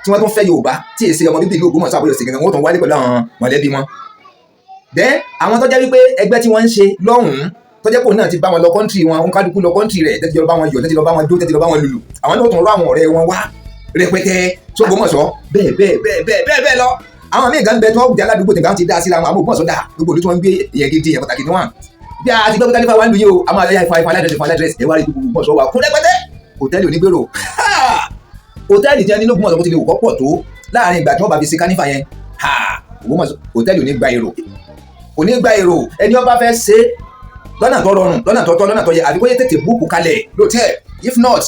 Tí wọ́n tún fẹ́ Yorùbá, tí èsì ọmọ bíbí ìlú Ògbómọ̀ṣọ́ àbúrò sí gangan, wọ́n tún wálé pẹ̀lú àwọn mọ̀lẹ́bí wọn. Then àwọn tó jẹ́ wípé ẹgbẹ́ tí wọ́n ń ṣe lọ́hùn-ún, tó jẹ́ pé òun náà ti bá wọn lọ country wọn, òun kálukú lọ country rẹ̀, tẹ́tí lọ bá wọn yọ̀, tẹ́tí lọ bá wọn jó, tẹ́tí lọ bá wọn lùlù, àwọn náà tún rọ àwọn ọ̀rẹ́ wọn wá rẹpẹtẹ sÓgbómọ̀ṣọ́, bẹ́ẹ̀ bẹ́ẹ̀ bẹ́ẹ̀ bẹ́ẹ̀ bẹ́ẹ̀ bẹ́ẹ̀ lọ. Àwọn míì gan bẹ tí wọ́n jẹ́ aládùúgbò tí nǹkan ti dá síra wọn. Àwọn Ògbómọ̀ṣọ́ dà, gbogbo ìlú tí wọ́n ń gbé, èèyàn gidi, èèyàn pàtàkì ni wọ́n. Bí a ti gbọ́ pé kánífà wà ń lu yìí o, a máa yá ìfún aládírẹ́sì, fún aládírẹ́sì. Ẹ wá rí gbogbo Ògbómọ̀ṣọ́ wà kún rẹpẹtẹ. Hòtẹ́ẹ̀lì onígbèrò, hòtẹ́ẹ̀lì tí wọ́n ní lÓgbómọ̀ṣọ́, bó ti lè wù kọ́ pọ̀ tó, láàrin ìgbà tí wọ́n bá fi ṣe kánífà yẹn, Ògbómọ̀ṣọ́ hòtẹ́ẹ̀lì ò ní gba èrò, kò ní gba èrò. Ẹni ó bá fẹ́ ṣe lọ́nà tó rọrùn, lọ́nà tó tọ́, lọ́nà tó yẹ, àbí kó yẹ tètè book kalẹ̀ lótẹ́ẹ̀. If not,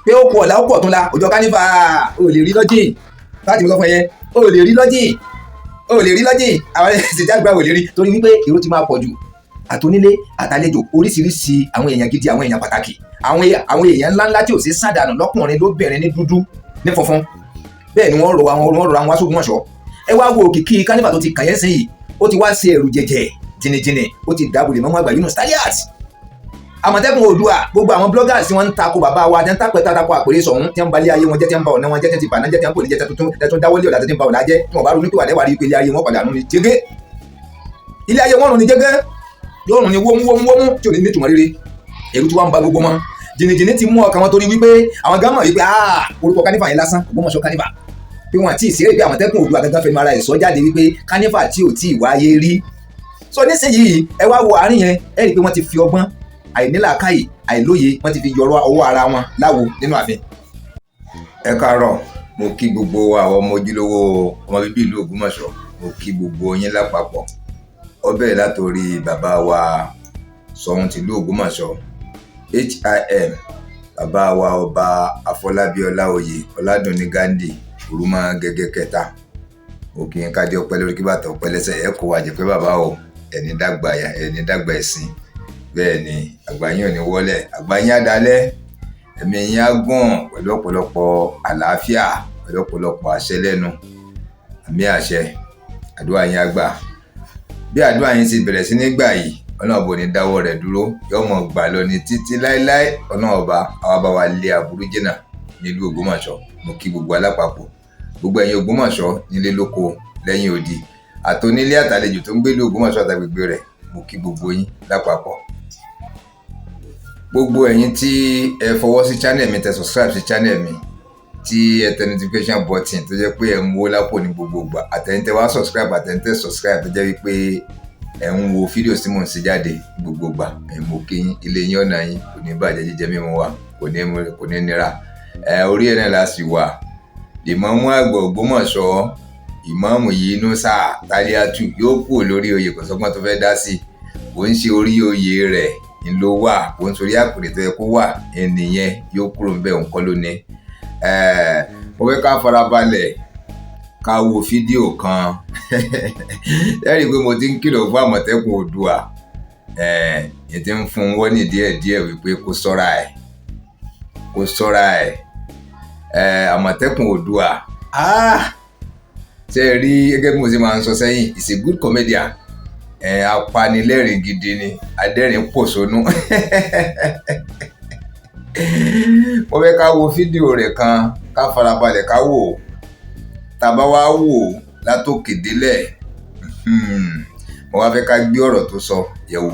pé ó kú ọ̀la, ó pọ̀ tún la ọjọ́ kánífà, ó lè rí lodging láti mú sọ fún ẹ yẹn, ó lè rí lodging, ó lè rí lodging. Àwọn ẹ̀sìn jágbá ò lè rí, torí wípé èrò ti máa pọ̀ jù, àtonílé àtàlejò, oríṣiríṣi àwọn èèyàn gidi, àwọn èèyàn pàtàkì, àwọn èèyàn ńláńlá tí ò sí sàdánù, lọ́kùnrin lóbìnrin, ní dúdú ní funfun. Bẹ́ẹ̀ ni wọ́n rọ àwọn, wọ́n rọ àwọn aṣọ́gbọ́nsọ. Ẹ wá wo òkìkí kánífà tó ti kàn yẹn sí yìí, ó ti wá sí ẹ̀rù jẹjẹ jìnnìjìnnì, ó ti dábò lè mọ́mọ́ àgbà Yunus Taliat, Àmọ̀tẹ́kùn Oòduà. Gbogbo àwọn bloggers tí wọ́n ń tako bàbá wa, tí wọ́n ń tapẹ̀ tako àpèrè sọ̀hún, tí wọ́n ń balẹ̀ ayé wọn jẹ́, tí wọ́n ń ba ọ̀nà wọn jẹ́, tí wọ́n ti bàná jẹ́, tí wọ́n ń bò ní jẹ́, tuntun tẹ́tún dáwọ́lé ọ̀dà, tí wọ́n ń ba ọ̀nà jẹ́, tí wọ́n bá ronú pé wà lẹ́wà rí pé ilé ayé wọn padà nù ní jẹ́gẹ́, ilé ayé wọn rùn ní jẹ́gẹ́, yóò rùn ní wómú wómú wómú tí ò ní nítumọ̀ rere. Ẹ̀rù tí wọ́n ń ba gbogbo wọn, jìnnìjìnnì ti mú ọkàn wọn, torí wípé àwọn gan mọ̀ wípé orúkọ kánífà yẹn lásán, Ògbómọ̀ṣọ́ kánífà, pé wọn àti ìṣeré pé Àmọ̀tẹ́kùn Oòduà gangan fẹnu ara ẹ̀ sọ jáde wípé kánífà tí ò tí ì wáyé rí. So nísìnyìí, ẹ wá wo àárín yẹn, ẹ rí i pé wọ́n ti fi ọgbọ́n àìnílàákàyè, àìlóye, wọ́n ti fi yọrọ ọwọ́ ara wọn láwo nínú ààfin. Ẹ káàárọ̀, mo kí gbogbo àwọn ọmọ ojúlówó ọmọ bíbí ìlú Ògbómọ̀ṣọ́, mo kí gbogbo yín lápapọ̀. Ó bẹ̀rẹ̀ látòrí bàbá wa Ṣọ̀ún tìlú Ògbómọ̀ṣọ́, HIM, bàbá wa Ọba Àfọlábí Ọláoyè Ọládùnní Ghandi Òrùmọ Gẹ́gẹ́ kẹta. Mo kí yín, kádé ọpẹ́ lórí, kí bàtà ọpẹ́ lẹ́sẹ̀. Ẹ kó wa jẹ pé bàbá o, ẹni dàgbà, ẹni dàgbà ẹ̀sìn. Bẹ́ẹ̀ ni, àgbà yín ò ní wọlẹ̀, àgbà yín á dalẹ̀, ẹ̀mí yín á gùn pẹ̀lú ọ̀pọ̀lọpọ̀ àlàáfíà, pẹ̀lú ọ̀pọ̀lọpọ̀ àṣẹ lẹ́nu. Àmì àṣẹ, àdúrà yín á gbà. Bí àdúrà yín ti bẹ̀rẹ̀ sí ní gbà yìí, Ọlọ́run bò ní dáwọ́ rẹ̀ dúró, yóò mọ̀ gbà lọ ní títí láéláé. Ọlọ́run Ọba àwa bá wa lé aburú jìnnà nílùú Ògbómọ̀ṣọ́. Mo kí gbogbo alápapọ̀, gbogbo ẹ̀yin Ògbómọ̀ṣọ́ nílé, lóko, lẹ́yìn odi, àtonílé àtàlejò tó ń gbé ìlú Ògbómọ̀ṣọ́ àtàgbègbè rẹ̀, mo kí gbogbo yín lápapọ̀. Gbogbo ẹ̀yin tí ẹ fọwọ́ sí channel mi, tẹ subscribe sí channel mi, tí ẹ tẹ notification button, tó jẹ́ pé ẹ ń wo lápò ní gbogbo ìgbà, àtẹ̀yin tẹ wá subscribe, àtẹ̀yin tẹ subscribe, tó jẹ́ wípé ẹ ń wo fídíò tí mò ń ṣe jáde gbogbo ìgbà, ẹ mọ̀ kí ilé yín, ọ̀nà yín kò ní bàjẹ́, jíjẹ mímu wa kò ní nira. Ẹ orí ẹ̀ náà la sì wà. Ìmáàmù àgbà Ògbómọ̀ṣọ́, Ìmáàmù Yunusa Taliatu, yóò kúrò lórí oyè. Kò sọ́gbọ́n tó fẹ́ dá sí, kò ń ṣe orí oyè rẹ̀ ń ló wà, kò ń sórí àpèrè tó yẹ kó wà ẹnìyẹn, yóò kúrò ń bẹ̀, òun kọ́ ló ní. Mo fẹ́ ká farabalẹ̀ ká wo fídíò kan. Ẹ rí i pé mo ti ń kìlọ̀ fún Àmọ̀tẹ́kùn Oòduà, ẹ̀ ti ń fún wọn ní díẹ̀díẹ̀ wípé kó ṣọ́ra ẹ̀, kó ṣọ́ra ẹ̀. Àmọ̀tẹ́kùn Oòduà, ṣe rí gẹ́gẹ́ bí mo ṣe máa ń sọ sẹ́yìn, is a good comedian. Apanilẹ́rìn gidi ni, adẹ́rìn pòṣónú. Mo fẹ́ ká wo fídíò rẹ̀ kan, ká farabalẹ̀ ká wò ó. Tá a bá wá wò ó látòkè délẹ̀, mo wá fẹ́ ká gbé ọ̀rọ̀ tó sọ yẹ̀wò.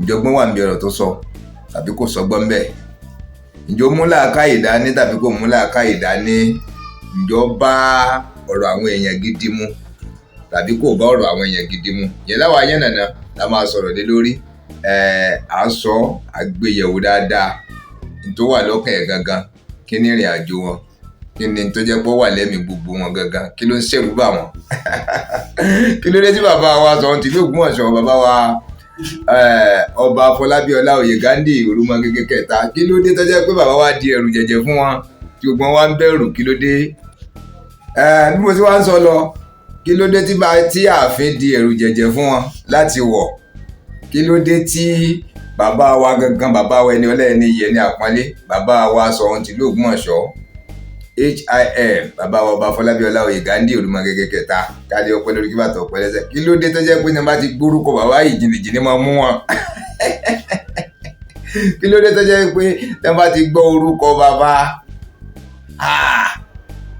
Ìjọgbọ́n wà níbi ọ̀rọ̀ tó sọ tàbí kò sọgbọ́n ńbẹ̀? Ǹjọ́ mú làákàyè dání tàbí kò mú làákàyè dání? Ǹjọ́ bá ọ̀rọ̀ àwọn èèyàn gidi mu tàbí kò bá ọ̀rọ̀ àwọn èèyàn gidi mu? Yẹn láwa yànnàná la máa sọ̀rọ̀ lé lórí. À ń sọ àgbéyẹ̀wò dáadáa ní tó wà lọ́kàn ẹ̀ gangan, kí ni ìrìn àjò wọn, kí ni tó jẹ́ pé ó wà lẹ́mìí gbogbo wọn gangan, kí ló ń ṣẹ̀rù bà wọ́n, kí ló dé tí bàbá wa Ṣọ̀ún tìlú Ògbómọ̀ṣọ́, bàbá wa Ọba Afọlábí Ọláoyè Ghandi Òrùmọgẹgẹ kẹta, kí ló dé tó jẹ́ pé bàbá wa di ẹ̀rù jẹ̀jẹ̀ fún wọn tí gbogbo wọn wá ń bẹ̀rù? Kí ló dé? Bí mo ti wá ń sọ lọ, kí ló dé tí ààfin di ẹ̀rù jẹ̀jẹ̀ fún wọn láti wọ̀? Kí ló dé tí bàbá wa gangan, bàbá wa ẹni ọlẹ́ni yẹ ní àpọ́nlé, bàbá wa Ṣọ̀ún tìlú Ògbómọ̀ṣọ́, HIM, bàbá wa Ọba Afọlábí Ọláoyè Ghandi Òrùmọgẹgẹ kẹta, káàdì ọpẹ́ lórí, kí bàtà ọpẹ́ lẹ́sẹ̀, kí ló dé tó jẹ́ pé ní wọ́n bá ti gbórúkọ bàbá yìí, jìnnìjìnnì máa mú wọn? Kí ló dé tó jẹ́ pé ní wọ́n bá ti gbọ́ orúkọ bàbá?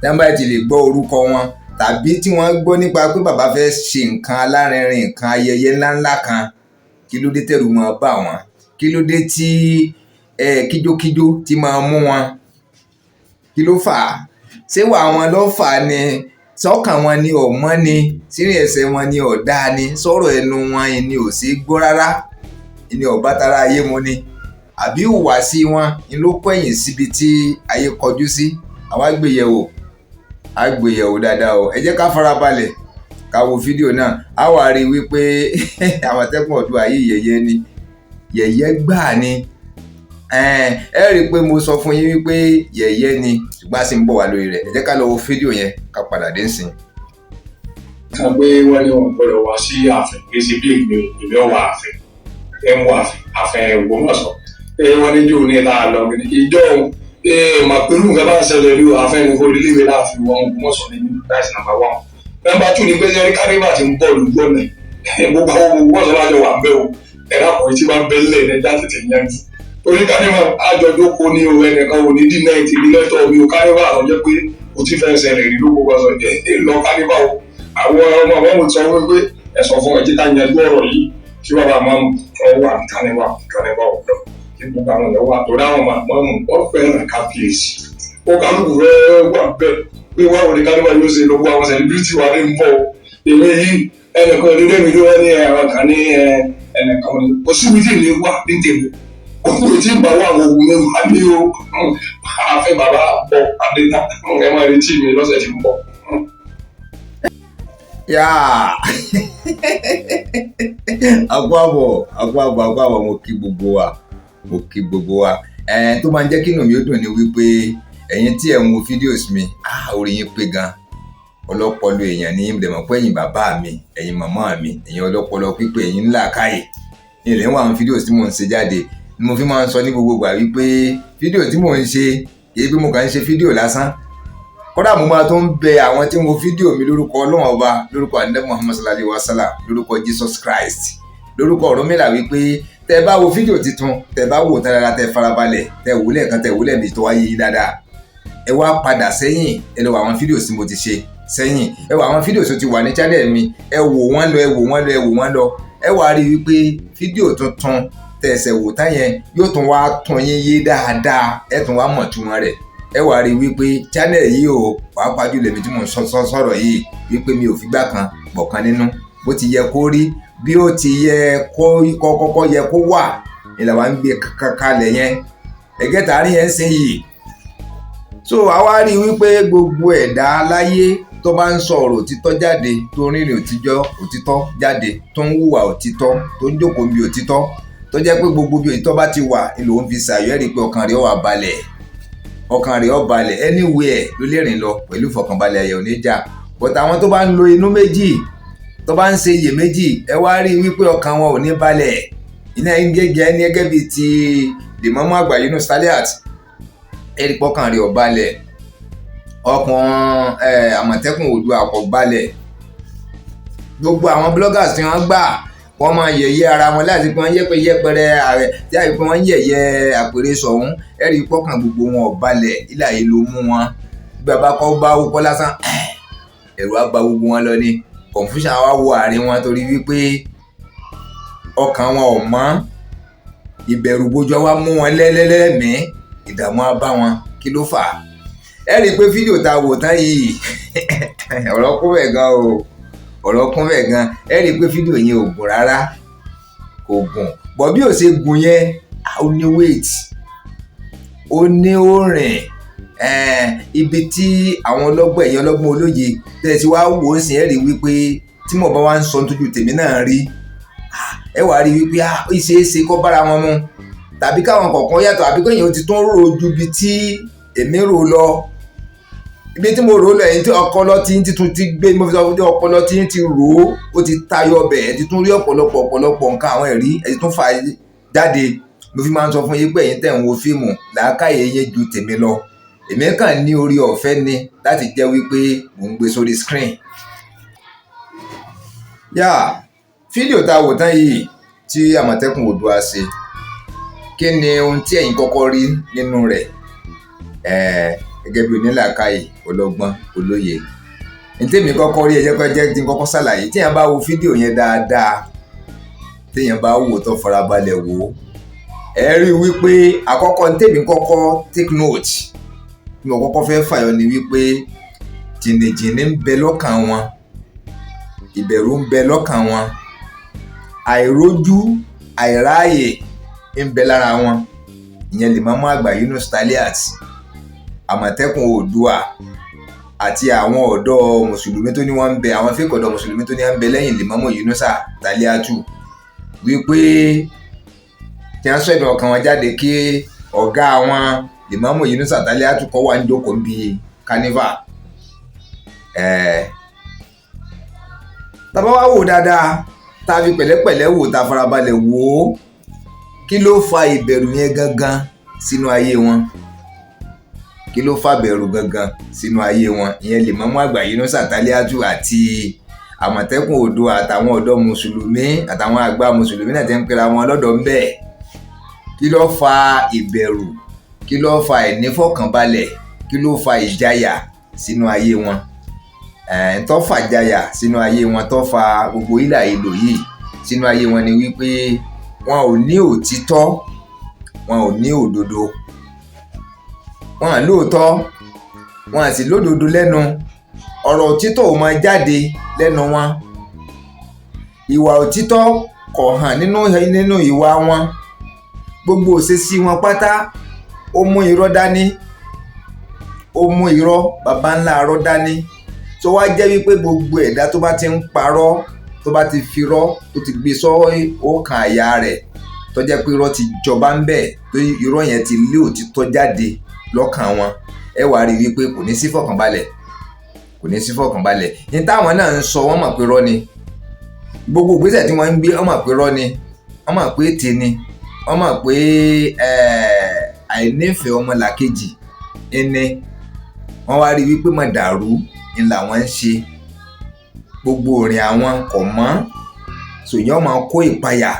Tí wọ́n bá ti lè gbọ́ orúkọ wọn tàbí tí wọ́n gbọ́ nípa pé bàbá fẹ́ ṣe nǹkan alárinrin, nǹkan ayẹyẹ ńláńlá kan, kí ló dé tẹ̀rù máa bà wọ́n? Kí ló dé tí kíjókíjó ti máa mú wọn? Kí ló fà á? Ṣé wà wọn ló fà á ni? Sọ́kàn wọn ni ò mọ́ ni? Sírìn ẹsẹ̀ wọn ni ò dáa ni? Sọ̀rọ̀ ẹnu wọn ni ò sí gbọ́ rárá? Ni ò bá tara ayé mu ni? Àbí ìhùwàsí wọn ni ló kọ̀yìn síbi tí ayé kọjú sí? Àwa gbéyẹ̀wò, á gbéyẹ̀wò dáadáa o. Ẹ jẹ́ ká farabalẹ̀ ká wo fídíò náà. Á wà rí i wípé Àmọ̀tẹ́kùn Oòduà yìí yẹ̀yẹ́ ni, yẹ̀yẹ́ gbáà ni. Ẹ rí i pé mo sọ fún yín wípé yẹ̀yẹ́ ni, ṣùgbọ́n a sì ń bọ̀ wá lórí rẹ̀. Ẹ jẹ́ ká lọ wo fídíò yẹn, ká padà dé nsìn. Kan pé wọ́n ní wọn gbọ́dọ̀ wá sí ààfin, kì í ṣe bí èmi èmi ọ̀wà ààfin, ẹ̀ ń wọ ààfin, ààfin Ògbómọ̀ṣọ́. Pé wọ́n ní jò ní ìta lọ ìjọ òun mà pẹ̀lú nǹkan bá ń ṣẹlẹ̀ rí ààfin ní kò lílé láàfin wọn Ògbómọ̀ṣọ́ ní. That's number one. Number two ni pé sẹ́rí carnival ti ń bọ̀ lójú ọ̀nà, gbogbo àwọn Ògbómọ̀ṣọ́ lájọ wà bẹ́ẹ̀ o. Ẹ̀rọ àkùnrin tí wọ́n bẹ́ lẹ̀ ní ẹja tètè yanjú torí carnival àjọjókòó ní o, ẹnìkan ò ní dínà ìtìrí lẹ́tọ̀ mi o. Carnival àtọ́jẹ́ pé o ti fẹ́ ṣẹlẹ̀ rí ló gbogbo ọ̀sọ̀ ẹ̀ lọ carnival o. Àwọn ọmọ àwọn ọmọ sọ wípé ẹ sọ fún ẹ jẹ́ ká yanjú ọ̀rọ̀ yìí tí bàbá máa ń wà ní carnival, carnival ọ̀dọ́ kí gbogbo àwọn èèyàn wà, torí àwọn máa mú wọn fẹ́ràn kábíyèsí, ó kálukú rẹ wà bẹ́ẹ̀ pé wà wọlé carnival yóò ṣe lọ́wọ́ àwọn celebrity wà ní ń bọ̀. Èmi yìí, ẹnìkan ní lẹ́mi ló wá ní ẹ̀rọ kan ní ẹnìkan ní kò síbi tí ìlú wà ní tèmi, òkú tí ń bá wà wọ òun wà ní o. Àfẹ́ bàbá bọ̀ adéta, ẹ máa retí mi lọ́sẹ̀ tí ń bọ̀. Yáà, àkó àbọ̀, àkó àbọ̀, àkó àbọ̀. Mo kí gbogbo wa, mo kí gbogbo wa. Tó máa ń jẹ́ kí inú mi ó dùn ni wípé ẹ̀yin tí ẹ̀ ń wo videos mi, orí yín pé gan. Ọlọ́pọlọ èèyàn ní ìdẹ̀mọ̀ pé ẹ̀yin bàbá mi, ẹ̀yin màmá mi, ẹ̀yin ọlọ́pọlọ pípé, ẹ̀yin ńlá káyè ní ilẹ̀ ń wá àwọn fídíò tí mò ń ṣe jáde ni mo fi máa ń sọ ní gbogbo ìgbà wípé fídíò tí mò ń ṣe kì í pé mo kàn ń ṣe fídíò lásán. Kódà mo máa tó ń bẹ àwọn tí ń wo fídíò mi lórúkọ Ọlọ́run Ọba, lórúkọ Ànábì Muhammad sallallahu alayhi wa sallam, lórúkọ Jesus Christ, lórúkọ Ọ̀rúnmìlà, wípé tẹ bá wo fídíò tuntun, tẹ bá wò tán dáadáa, tẹ farabalẹ̀, tẹ wò lẹ́ẹ̀kan, tẹ wò lẹ́ẹ̀mejì, tó wáyé yín dáadáa, ẹ wá padà sẹ́yìn, ẹ lọ wo àwọn fídíò tí mo ti ṣe sẹ́yìn, ẹ wo àwọn fídíò tó ti wà ní channel mi, ẹ wò wọ́n lọ, ẹ wò wọ́n lọ, ẹ wò wọ́n lọ. Ẹ wá rí wípé fídíò tuntun tẹ̀sẹ̀ wò tán yẹn yóò tún wá tún yín yé dáadáa, ẹ tún wá mọ̀ túmọ̀ rẹ̀. Ẹ wá rí wípé channel yìí o, pàápàá jùlọ èmi tí mò ń sọ̀rọ̀ yìí, wípé mi ò figbá kan bọ̀kan nínú. Bó ti yẹ kó rí, bí ó ti yẹ kó kọ́kọ́ yẹ kó wà ní làwa ń gbé kalẹ̀ yẹn. Ẹgẹ́ta àárín yẹn ń sìn yìí. So àwa rí wípé gbogbo ẹ̀dá láyé tó bá ń sọ ọ̀rọ̀ òtítọ́ jáde, tó ń rìnrìn òtítọ́ òtítọ́ jáde, tó ń hùwà òtítọ́, tó ń jókòó bí òtítọ́, tó jẹ́ pé gbogbo bí òtítọ́ bá ti wà ni lòun fi ṣàyọ̀, ẹ̀rí pé ọkàn rẹ̀ ó wà balẹ̀, ọkàn rẹ̀ ó balẹ̀. Anywhere ló lè rìn lọ pẹ̀lú ìfọ̀kànbalẹ̀, ayọ̀ oníjà. But àwọn tó bá ń lo inú méjì, tó bá ń ṣe iyèméjì, ẹ wá rí wípé ọkàn wọn ò ní balẹ̀. Iná gẹ́gẹ́ ní gẹ́gẹ́ bíi ti lèmọ́mọ́ àgbà Yunus Taliat, ẹ̀rí pọ́kàn rẹ̀ ò balẹ̀, ọkàn Àmọ̀tẹ́kùn Oòduà kò balẹ̀. Gbogbo àwọn bloggers tí wọ́n gbà wọ́n máa yẹ̀yẹ́ ara wọn láti pé wọ́n yẹ́pẹ́ yẹ́pẹ́rẹ́ ààrẹ tí àyè pé wọ́n yẹ̀yẹ́ àpèrè sọ̀hún, ẹ̀rí pọ́kàn gbogbo wọn ò balẹ̀. Ilé ayé ló mú wọn. Bí bàbá kọ́ bá wúkọ́ lásán, ẹ̀rù á ba gbogbo wọn lọ ni. Confusion á wá wọ àárín wọn torí wípé ọkàn wọn ò mọ́. Ìbẹ̀rù bojo wá mú wọn lẹ́lẹ́lẹ́mìí, ìdààmú á bá wọn. Kí ló fà á? Ẹ rí i pé fídíò tá a wò tán yìí, ọ̀rọ̀ kún bẹ̀ gan o, ọ̀rọ̀ kún bẹ̀ gan. Ẹ rí i pé fídíò yẹn ò gùn rárá, kò gùn bọ̀. Bí ò ṣe gùn yẹn, ó ní weight, ó ní òrìn ibi tí àwọn ọlọ́gbọ́n, ẹ̀yin ọlọ́gbọ́n olóye tẹ́ ẹ ti wá wò ó sìn. Ẹ rí i wípé tí mo bá wá ń sọ tójú tèmi náà rí, ẹ wàá rí i wípé ó ṣeé ṣe kó bára wọn mu tàbí káwọn kọ̀ọ̀kan yàtọ̀, àbí kéèyàn ti tún rò ju ibi tí èmi rò lọ, ibi tí mo rò lọ. Ẹ̀yin tí ọpọlọ tí ń titun ti gbé, mo fi sọ fún ọpọlọ tí ń ti rò ó, ó ti tayọ bẹ̀. Ẹ ti tún rí ọ̀pọ̀lọpọ̀ ọ̀pọ̀lọpọ̀ nǹkan, àwọn ẹ̀rí ẹ ti tún fà jáde. Mo fi máa ń sọ fún yín pé ẹ̀yin tẹ̀ ń wo fíìmù, làákàyè yín ju tèmi lọ. Èmi kàn ní orí ọ̀fẹ́ ni láti jẹ́ wípé mò ń gbé sórí screen. Yá, fídíò tá a wò tán yìí tí Àmọ̀tẹ́kùn Oòduà ṣe, kí ni ohun tí ẹ̀yin kọ́kọ́ rí nínú rẹ̀? Gẹ́gẹ́ bí onílàákàyè, ọlọ́gbọ́n, olóye, ntẹ́mi kọ́kọ́ rí, ẹ̀jẹ̀ kọ́ jẹ́ tí n kọ́kọ́ ṣàlàyé. Téèyàn bá wo fídíò yẹn dáadáa, téèyàn bá wò tó farabalẹ̀ wò ó, ẹ rí i wípé àkọ́kọ́ ntẹ́mi kọ́kọ́ take note tí mo kọ́kọ́ fẹ́ fàyọ ni wípé jìnnìjìnnì ń bẹ lọ́kàn wọn, ìbẹ̀rù ń bẹ lọ́kàn wọn, àìrójú àìráàyè ń bẹ lára wọn. Ìyẹn Lèmọ́mù Àgbà Yunus Taliat, Àmọ̀tẹ́kùn Oòduà, àti àwọn ọ̀dọ́ mùsùlùmí tó ní wọ́n ń bẹ, àwọn fake ọ̀dọ́ mùsùlùmí tó ní wọ́n ń bẹ lẹ́yìn Lèmọ́mù Yunusa Taliatu, wípé tí wọ́n sọ̀dọ̀ ọkàn wọn jáde kí ọ̀gá wọn Lèmọ́mù Yunusa Taliatu kọ́ wà ń jókòó ń bi carnival. Tá bá wá wò dáadáa, tá a fi pẹ̀lẹ́pẹ̀lẹ́ wò, tá a farabalẹ̀ wò ó, kí ló fa ìbẹ̀rù yẹn gangan sínú ayé wọn? Kí ló fa bẹ̀rù gangan sínú ayé wọn? Ìyẹn Lèmọ́mù Àgbà Yunusa Taliatu àti Àmọ̀tẹ́kùn Oòduà àtàwọn ọ̀dọ́ mùsùlùmí àtàwọn àgbà mùsùlùmí náà ti ń pera wọn lọ́dọ̀ ń bẹ̀. Kí ló fa ìbẹ̀rù? Kí ló fa ìnífọ̀kànbalẹ̀? Kí ló fa ìjayà sínú ayé wọn? Tó fa ìjayà sínú ayé wọn, tó fa gbogbo ìlà ìlò yìí sínú ayé wọn ni wípé wọn ò ní òtítọ́, wọn ò ní òdodo, wọn à lóòótọ́, wọn à sì lódodo lẹ́nu. Ọ̀rọ̀ òtítọ́ ò máa jáde lẹ́nu wọn, ìwà òtítọ́ kò hàn nínú ìwà wọn. Gbogbo òṣèṣì wọn pátá, ó mú irọ́ dání, ó mú irọ́ baba ńlá arọ́ dání, tó wá jẹ́ wípé gbogbo ẹ̀dá tó bá ti ń parọ́, tó bá ti fi irọ́ tó ti gbé sọ́ ọkàn àyà rẹ̀, tó jẹ́ pé irọ́ ti jọba ń bẹ̀, tó irọ́ yẹn ti lé òtítọ́ jáde lọ́kàn wọn, ẹ wàá rí wípé kò ní sí fọkànbalẹ̀, kò ní sí fọkànbalẹ̀. Ní táwọn náà ń sọ, wọ́n mọ̀ pé irọ́ ni. Gbogbo ìgbésẹ̀ tí wọ́n ń gbé, wọ́n mọ̀ pé irọ́ ni, wọ́n mọ̀ pé ète ni, wọ́n mọ̀ pé àìnífẹ̀ẹ́ ọmọlàkejì ẹni. Wọ́n wá rí wípé mọ̀ dàrú ni làwọn ń ṣe, gbogbo òrìn àwọn kò mọ́ sòyìn, máa kó ìpayà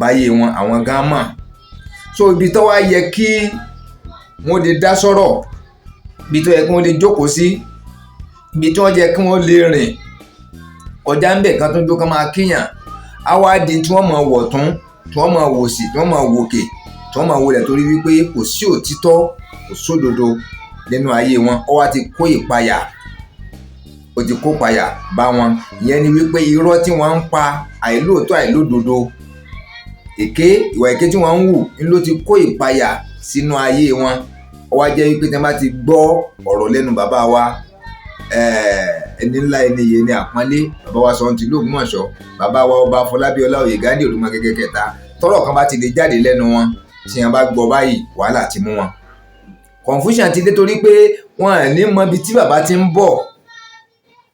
báyé wọn, àwọn gan mọ̀. So ibi tó wá yẹ kí wọ́n lè dá sọ̀rọ̀, ibi tó yẹ kí wọ́n lè jókòó sí, ibi tí wọ́n yẹ kí wọ́n lè rìn kọjá ń bẹ̀ kan tó ń dó kán máa kíyàn, á wá di tí wọ́n máa wọ̀ tún, tí wọ́n máa wò sí, tí wọ́n máa wòkè, tí wọ́n máa wọlẹ̀, torí wípé kò sí òtítọ́, kò sódodo nínú ayé wọn. Ó wá ti kó ìpayà, ó ti kó ìpayà bá wọn. Ìyẹn ni wípé irọ́ tí wọ́n ń pa, àìlóòótọ́, àìlódodo, èké, ìwà èké tí wọ́n ń hù ń ló ti kó ìpayà sínú ayé wọn. Ó wá jẹ́ wípé tí wọ́n bá ti gbọ́ ọ̀rọ̀ lẹ́nu bàbá wa, ẹni ńlá, ẹni yìí ní àpọ́nlé, bàbá wa Ṣọ̀ún tìlú Ògbómọ̀ṣọ́, bàbá wa Ọba Afọlábí Ọláoyè Ghandi Olúmọgẹ́gẹ́ kẹta, tọ́rọ̀ kan bá ti lè jáde lẹ́nu wọn, tí wọ́n bá gbọ́ báyìí, wàhálà ti mú wọn, confusion ti dé, torí pé wọn à ní mọ ibi tí bàbá ti ń bọ̀,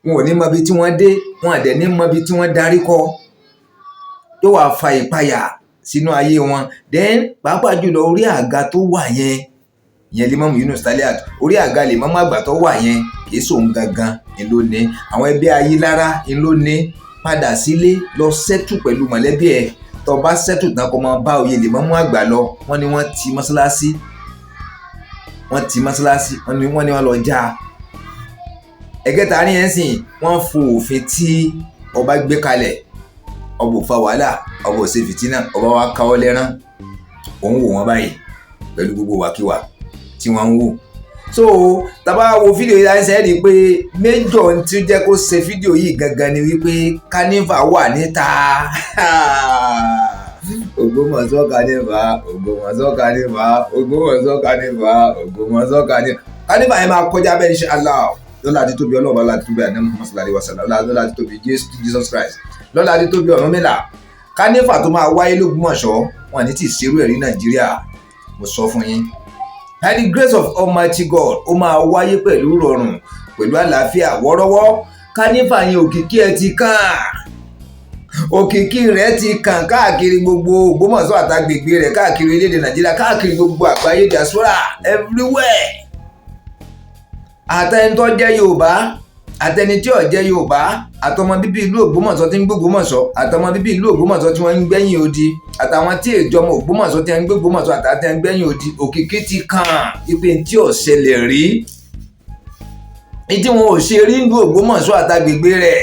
wọn ò ní mọ ibi tí wọ́n dé, wọn à dẹ̀ ní mọ ibi tí wọ́n darí kọ, tó wàá fa ìpayà sínú ayé wọn. Then pàápàá jùlọ, orí àga tó wà yẹn, ìyẹn Lèmọ́mù Yunus Taliat, orí àga Lèmọ́mù Àgbà tó wà yẹn, kìí sòun gangan ń ló ní. Àwọn ẹbí Ayílára ń ló ní. Padà sílé, lọ settle pẹ̀lú mọ̀lẹ́bí ẹ̀. Tó bá settle tán, kó máa bá oyè Lèmọ́mù Àgbà lọ. Wọ́n ní wọ́n ti mọ́sálásí, wọ́n ti mọ́sálásí, wọ́n ní wọ́n lọ já a. Ẹ̀kẹta ní ẹ̀ sìn, wọ́n fo òfin tí ọba gbé kalẹ̀. Ọba ò fa wàhálà, ọba ò ṣe fìtínà, ọba wa káwọ́ lẹ́rán, òun wò wọ́n báyìí pẹ̀lú gbogbo wàkíwà tí wọ́n ń wò. So tá bá wo fídíò yìí láti sẹ́yìn rí i pé major tí ó jẹ́ kó ṣe fídíò yìí gangan ni wípé carnival wà níta. Ògbómọ̀ṣọ́ carnival, Ògbómọ̀ṣọ́ carnival, Ògbómọ̀ṣọ́ carnival, Ògbómọ̀ṣọ́ carnival. Carnival yẹn máa kọjá bẹ́ẹ̀, insha Allah. Lọ́la àti tóbi Ọlọ́ọ̀bá, lọ́la àti tóbi àná Muhammad sallallahu alaihi wasallam, lọ́la àti tóbi Jesus Christ, lọ́la àti tóbi Ọ̀rúnmìlà. Carnival tó máa wáyé lÓgbómọ̀ṣọ́, wọn ní tí ì ṣerú ẹ̀rí Nàìjíríà, mo sọ fún yín. By the grace of Almighty God, ó máa wáyé pẹ̀lú rọrùn, pẹ̀lú àlàáfíà wọ́rọ́wọ́. Carnival yẹn, òkìkí ẹ ti kàn, òkìkí rẹ̀ ti kàn káàkiri gbogbo Ògbómọ̀ṣọ́ àtàgbègbè rẹ̀, káàkiri orílẹ̀-èdè Nàìjíríà, káàkiri gbogbo àgbáyé, diaspora everywhere, àtẹni tó jẹ́ Yorùbá. Àtẹni tí ò jẹ́ Yorùbá, àtọmọ bíbí ìlú Ògbómọ̀ṣọ́ tí ń gbé Ògbómọ̀ṣọ́, àtọmọ bíbí ìlú Ògbómọ̀ṣọ́ tí wọ́n ń gbẹ̀yìn odi, àtàwọn tí èjọmọ Ògbómọ̀ṣọ́ tí wọ́n ń gbé Ògbómọ̀ṣọ́, àtàwọn tí wọ́n ń gbẹ̀yìn odi, òkìkí ti kàn ipe tí ò ṣẹlẹ̀ rí, tí wọn ò ṣe rí ìlú Ògbómọ̀ṣọ́ àtàgbègbè rẹ̀,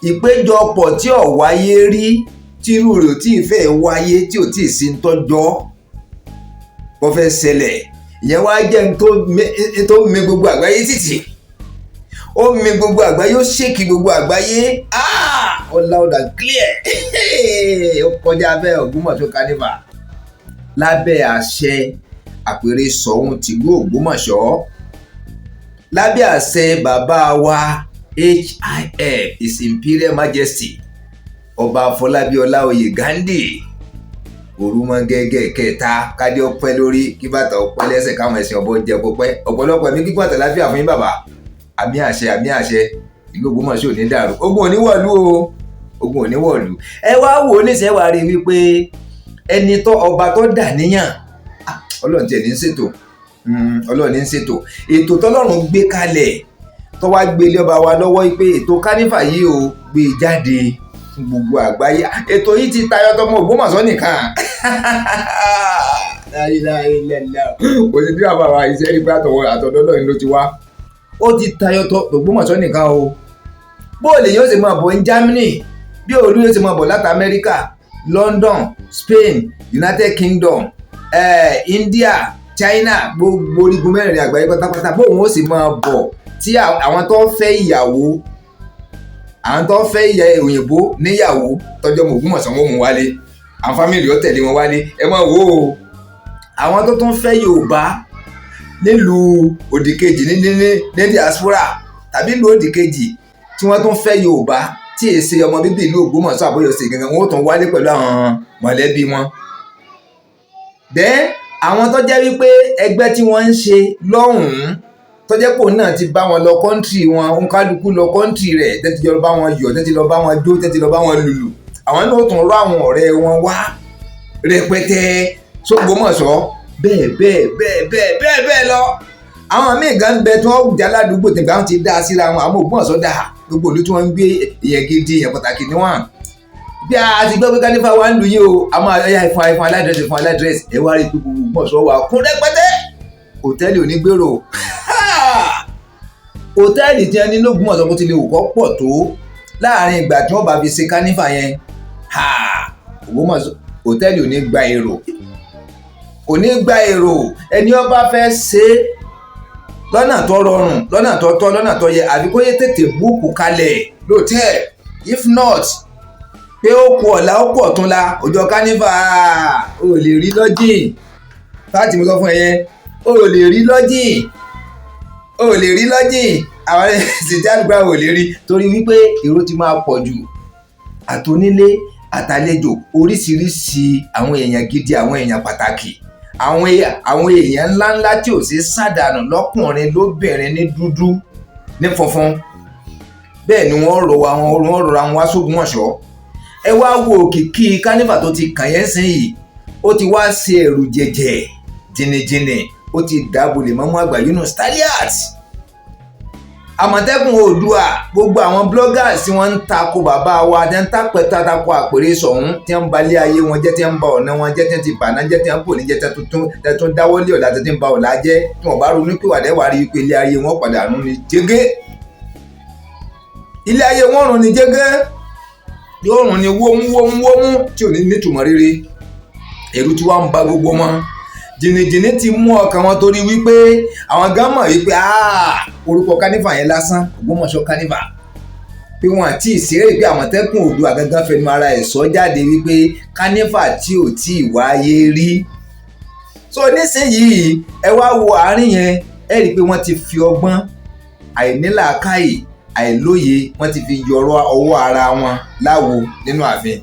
ìpéjọpọ̀ tí ò wáyé rí, tí irú rẹ̀ ò tí ì fẹ́ wáyé, tí ò tí ì sí ń tọ́jọ́ wọ́n fẹ́ ṣẹlẹ̀. Ìyẹn wá jẹ́ n tó mi gbogbo àgbáyé títì, ó mi gbogbo àgbáyé, ó shake gbogbo àgbáyé. Ó loud and clear, ó kọjá bẹ́ẹ̀. Ògbómọ̀ṣọ́ Carnival lábẹ́ àṣẹ àpèrè Ṣọ̀ún tìlú Ògbómọ̀ṣọ́, lábẹ́ àṣẹ bàbá wa HIF, His Imperial Majesty, Ọba Afọlábí Ọláoyè Ghandi Òrùmọgẹ́gẹ́ kẹta. Kádé ọpẹ́ lórí, kí bàtà ọpẹ́ lẹ́sẹ̀, káwọn ẹ̀sìn ọbọ jẹ kó pẹ́. Ọ̀pọ̀lọpọ̀ ẹ̀mí gígùn àtàláfíà fún yín, bàbá. Àmì àṣẹ, àmì àṣẹ. Ìlú Ògbómọ̀ṣọ́ ò ní dàrú, ogun ò ní wọ̀lú o, ogun ò ní wọ̀lú. Ẹ wá wò ó níṣẹ́, wàá rí wípé ẹni tó ọba tó dà níyàn, Ọlọ́run tiẹ̀ ní í ṣètò, Ọlọ́run ní í ṣètò. Ètò tọ́lọ́run gbé kalẹ̀, tó wá gbé ilé ọba wa lọ́wọ́ pé ètò kánífà yìí ó gbé jáde fún gbogbo àgbáyé. Ètò yìí ti tayọ tọmọ Ògbómọ̀ṣọ́ nìkan. Kò sí bí bàbá wa iṣẹ́ rí pé àtọwọ́ àtọ̀dọ́ Ọlọ́run ló ti wá. Ó ti tayọ tọ Ògbómọ̀ṣọ́ nìkan o. Bóòlù yóò sì máa bọ̀ ní Germany, bí òòlù yóò sì máa bọ̀ láti Amẹ́ríkà, London, Spain, United Kingdom, India, China, gbogbo orígun mẹ́rẹ̀ẹ̀rin àgbáyé pátápátá, bóun ó sì máa bọ̀, tí àwọn tó fẹ́ ìyàwó, àwọn tó fẹ́ ìyá òyìnbó níyàwó tọjọ́ mọ̀ Ògbómọ̀ṣọ́, wọn mú wálé, àwọn family ó tẹ̀lé wọn wálé. Ẹ máa wò ó, àwọn tó tún fẹ́ Yorùbá nílùú òdìkejì ní diaspora tàbí ìlú òdìkejì tí wọ́n tún fẹ́ Yorùbá tí èsì ọmọ bíbí ìlú Ògbómọ̀ṣọ́ àbóyọ̀sẹ̀ gangan, wọn ó tún wálé pẹ̀lú àwọn mọ̀lẹ́bí wọn. Then àwọn tó jẹ́ wípé ẹgbẹ́ tí wọ́n ń ṣe lọ́hùn-ún, tó jẹ́ pò náà ti bá wọn lọ country wọn, òǹkálukú lọ country rẹ̀, tẹ́tí lọ bá wọn yọ̀, tẹ́tí lọ bá wọn jó, tẹ́tí lọ bá wọn lùlù, àwọn náà ó tún rọ àwọn ọ̀rẹ́ wọn wá rẹpẹtẹ sÓgbómọ̀ṣọ́, bẹ́ẹ̀ bẹ́ẹ̀ bẹ́ẹ̀ bẹ́ẹ̀ bẹ́ẹ̀ bẹ́ẹ̀ lọ. Àwọn míì gan bẹ tí wọ́n jà ládùúgbò tẹ̀gbà, wọn ti dá síra wọn. Àwọn Ògbómọ̀ṣọ́ dà, gbogbo ìlú tí wọ́n ń gbé, èèyàn gidi, èèyàn pàtàkì níwọ̀n. Bí a ti gbọ́ pé kánífà wa ń lu yín o, àwọn ẹ̀yà ìfún ìfún aládírẹ́sì, ìfún aládírẹ́sì. Ẹ wá rí i pé gbogbo Ògbómọ̀ṣọ́ wà kún rẹpẹtẹ. Hòtẹ́ẹ̀lì ò ní gbèrò. Hòtẹ́ẹ̀lì tí wọ́n ní lÓgbómọ̀ṣọ́, bó ti lè wù kọ́ pọ̀ tó, láàrin ìgbà tí wọ́n bá fi ṣe kánífà yẹn, Ògbómọ̀ṣọ́ hòtẹ́ẹ̀lì ò ní gba èrò, kò ní gba èrò. Ẹni ó bá fẹ́ ṣe é lọ́nà tó rọrùn, lọ́nà tó tọ́, lọ́nà tó yẹ, àbí kó yẹ tètè book kalẹ̀ lótẹ́ẹ̀. If not, pé ó kú ọ̀la, ó kú ọ̀túnla ọjọ́ kánífà, ó lè rí lodging. Fáàtì mo sọ fún ẹ yẹn, ó lè rí lodging, ó lè rí lodging. Àwọn ṣètì àdúgbò ò lè rí, torí wípé èrò ti máa pọ̀ jù, àtònílé àtàlejò, oríṣiríṣi àwọn èèyàn gidi, àwọn èèyàn pàtàkì, àwọn èèyàn ńláńlá tí ò sí sàdánù, lọ́kùnrin lóbìnrin, ní dúdú ní funfun. Bẹ́ẹ̀ ni wọ́n rọ àwọn, wọ́n rọra wọn wá sÓgbómọ̀ṣọ́. Ẹ wá wo òkìkí kánífà tó ti kàn yẹn sìn yìí, ó ti wá ṣe ẹ̀rù jẹ̀jẹ̀ jìnnìjìnnì, ó ti dáàbò lè mọ́mú àgbà Yunus Taliat, Àmọ̀tẹ́kùn Oòduà. Gbogbo àwọn bloggers tí wọ́n ń tako bàbá wa, tí wọ́n ń tapẹ̀ tako àpèrè Ṣọ̀ún, tí wọ́n ń balẹ̀ ayé wọn jẹ́, tí wọ́n ń ba ọ̀nà wọn jẹ́, tí wọ́n ti bàná jẹ́, tí wọ́n ń bò ní jẹ́, tí wọ́n tún dáwọ́ lé ọ̀la, tí wọ́n ń ba ọ̀la jẹ́, tí wọ́n bá ronú pìwàdà, wà rí i pé ilé ayé wọn padà rún ni jẹ́gẹ́. Ilé ayé wọn rún ni jẹ́gẹ́, yóò rún ni wómú wómú wómú tí ò ní nítumọ̀ rere. Ẹ̀rù tí wọ́n ń ba gbogbo wọn, jìnnìjìnnì ti mú ọkàn wọn, torí wípé àwọn gan mọ̀ wípé orúkọ kánífà yẹn lásán, Ògbómọ̀ṣọ́ kánífà, pé wọn àti ìṣeré pé Àmọ̀tẹ́kùn Oòduà gangan fẹnu ara ẹ̀ sọ jáde wípé kánífà tí ò tí ì wáyé rí. So nísìnyìí, ẹ wá wo àárín yẹn, ẹ rí i pé wọ́n ti fi ọgbọ́n àìnílàákàyè, àìlóye, wọ́n ti fi yọrọ ọwọ́ ara wọn láwo nínú ààfin.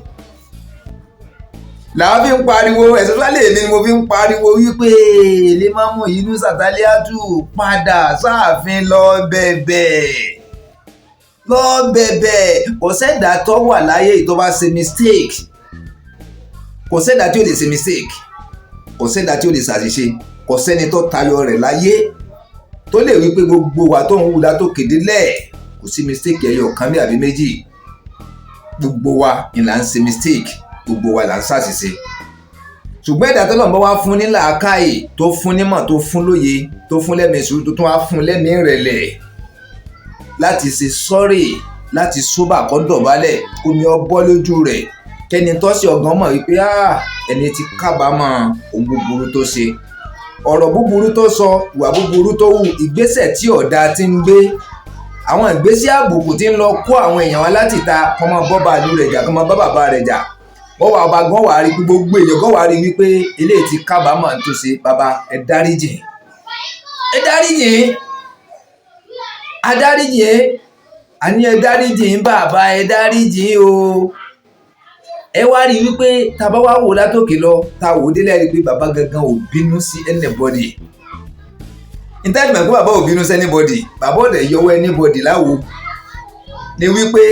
Làwọn fi ń pariwo, especially èmi ni mo fi ń pariwo wípé Lèmọ́mù Yunusa Taliatu, padà sáàfin, lọ bẹ̀bẹ̀, lọ bẹ̀bẹ̀. Kò sẹ́dá tó wà láyé tó bá ṣe mistake, kò sẹ́dá tí ò lè ṣe mistake, kò sẹ́dá tí ò lè ṣàṣìṣe, kò sẹ́ni tó tayọ rẹ̀ láyé. Tó lè wí pé gbogbo wa tó ń wù látòkè délẹ̀, kò sí mistake ẹyọ kan bí àbí méjì. Gbogbo wa ni là ń ṣe mistake, gbogbo wa là ń ṣàṣìṣe. Ṣùgbọ́n ẹ̀dá tọ́lọ́run bá wá fún ní làákàyè, tó fún nímọ̀, tó fún lóye, tó fún lẹ́mìí sùúrù, tó tún wá fún lẹ́mìí ìrẹ̀lẹ̀ láti ṣe sorry, láti sóbà, kó dọ̀bálẹ̀, kómi ọ bọ́ lójú rẹ̀, kẹ́ni tọ́sí ọ̀gán mọ̀ wípé ẹni tí kábàámọ̀ ohun búburú tó ṣe, ọ̀rọ̀ búburú tó sọ, ìwà búburú tó hù, ìgbésẹ̀ tí ọ̀dà ti ń gbé, àwọn ìgbésẹ̀ àbùkù tí ń lọ kó àwọn èèyàn wá láti ta, kọ́ mọ́ bọ́ bàálù rẹ̀ jà, kọ́ mọ́ bá bàbá rẹ̀ jà. Wọ́n wà ọba gan wà á rí pé gbogbo èèyàn gan wà á rí wípé eléyìí ti kábàámọ̀ tó ṣe. Bàbá, ẹ dáríjì, ẹ dáríjì, adáríjì, àní ẹ dáríjì, bàbá, ẹ dáríjì o. Ẹ wá rí wípé tá a bá wá wò látòkè lọ, tá a wò délẹ̀, rí pé bàbá gangan ò bínú sí anybody. Nítorí mọ̀ pé bàbá ò bínú sí anybody, bàbá ò dẹ̀ yọwọ́ anybody láwo, ni wípé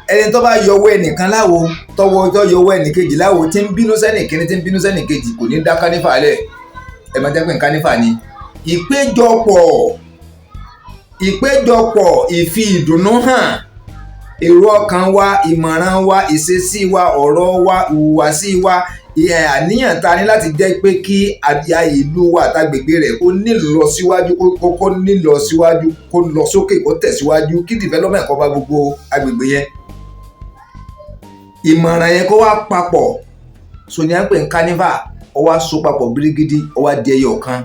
ẹni tó bá yọwọ́ ẹnìkan láwo, tọwọ́ tó yọwọ́ ẹnìkejì láwo, tí ń bínú sẹ́nìkíní, tí ń bínú sẹ́nìkejì, kò ní dá carnival lẹ̀. Ẹ máa jẹ́ pé carnival ni ìpéjọpọ̀ ìfi ìdùnnú hàn, èrò ọkàn wa, ìmọ̀ràn wa, ìṣesí wa, ọ̀rọ̀ wa, ìhùwàsí wa, àníyàn ta ní láti jẹ́ pé kí àbíyá ìlú wa àtàgbègbè rẹ̀ kó nílọ síwájú, kó nílọ síwájú, kó lọ sókè, kó tẹ̀síwájú, kí development kó bá gbogbo agbègbè yẹn. Ìmọ̀ràn yẹn kó wá papọ̀ so ní à ń pè ní carnival. Ó wá so papọ̀ gidigidi, ó wá di ẹyọ kan.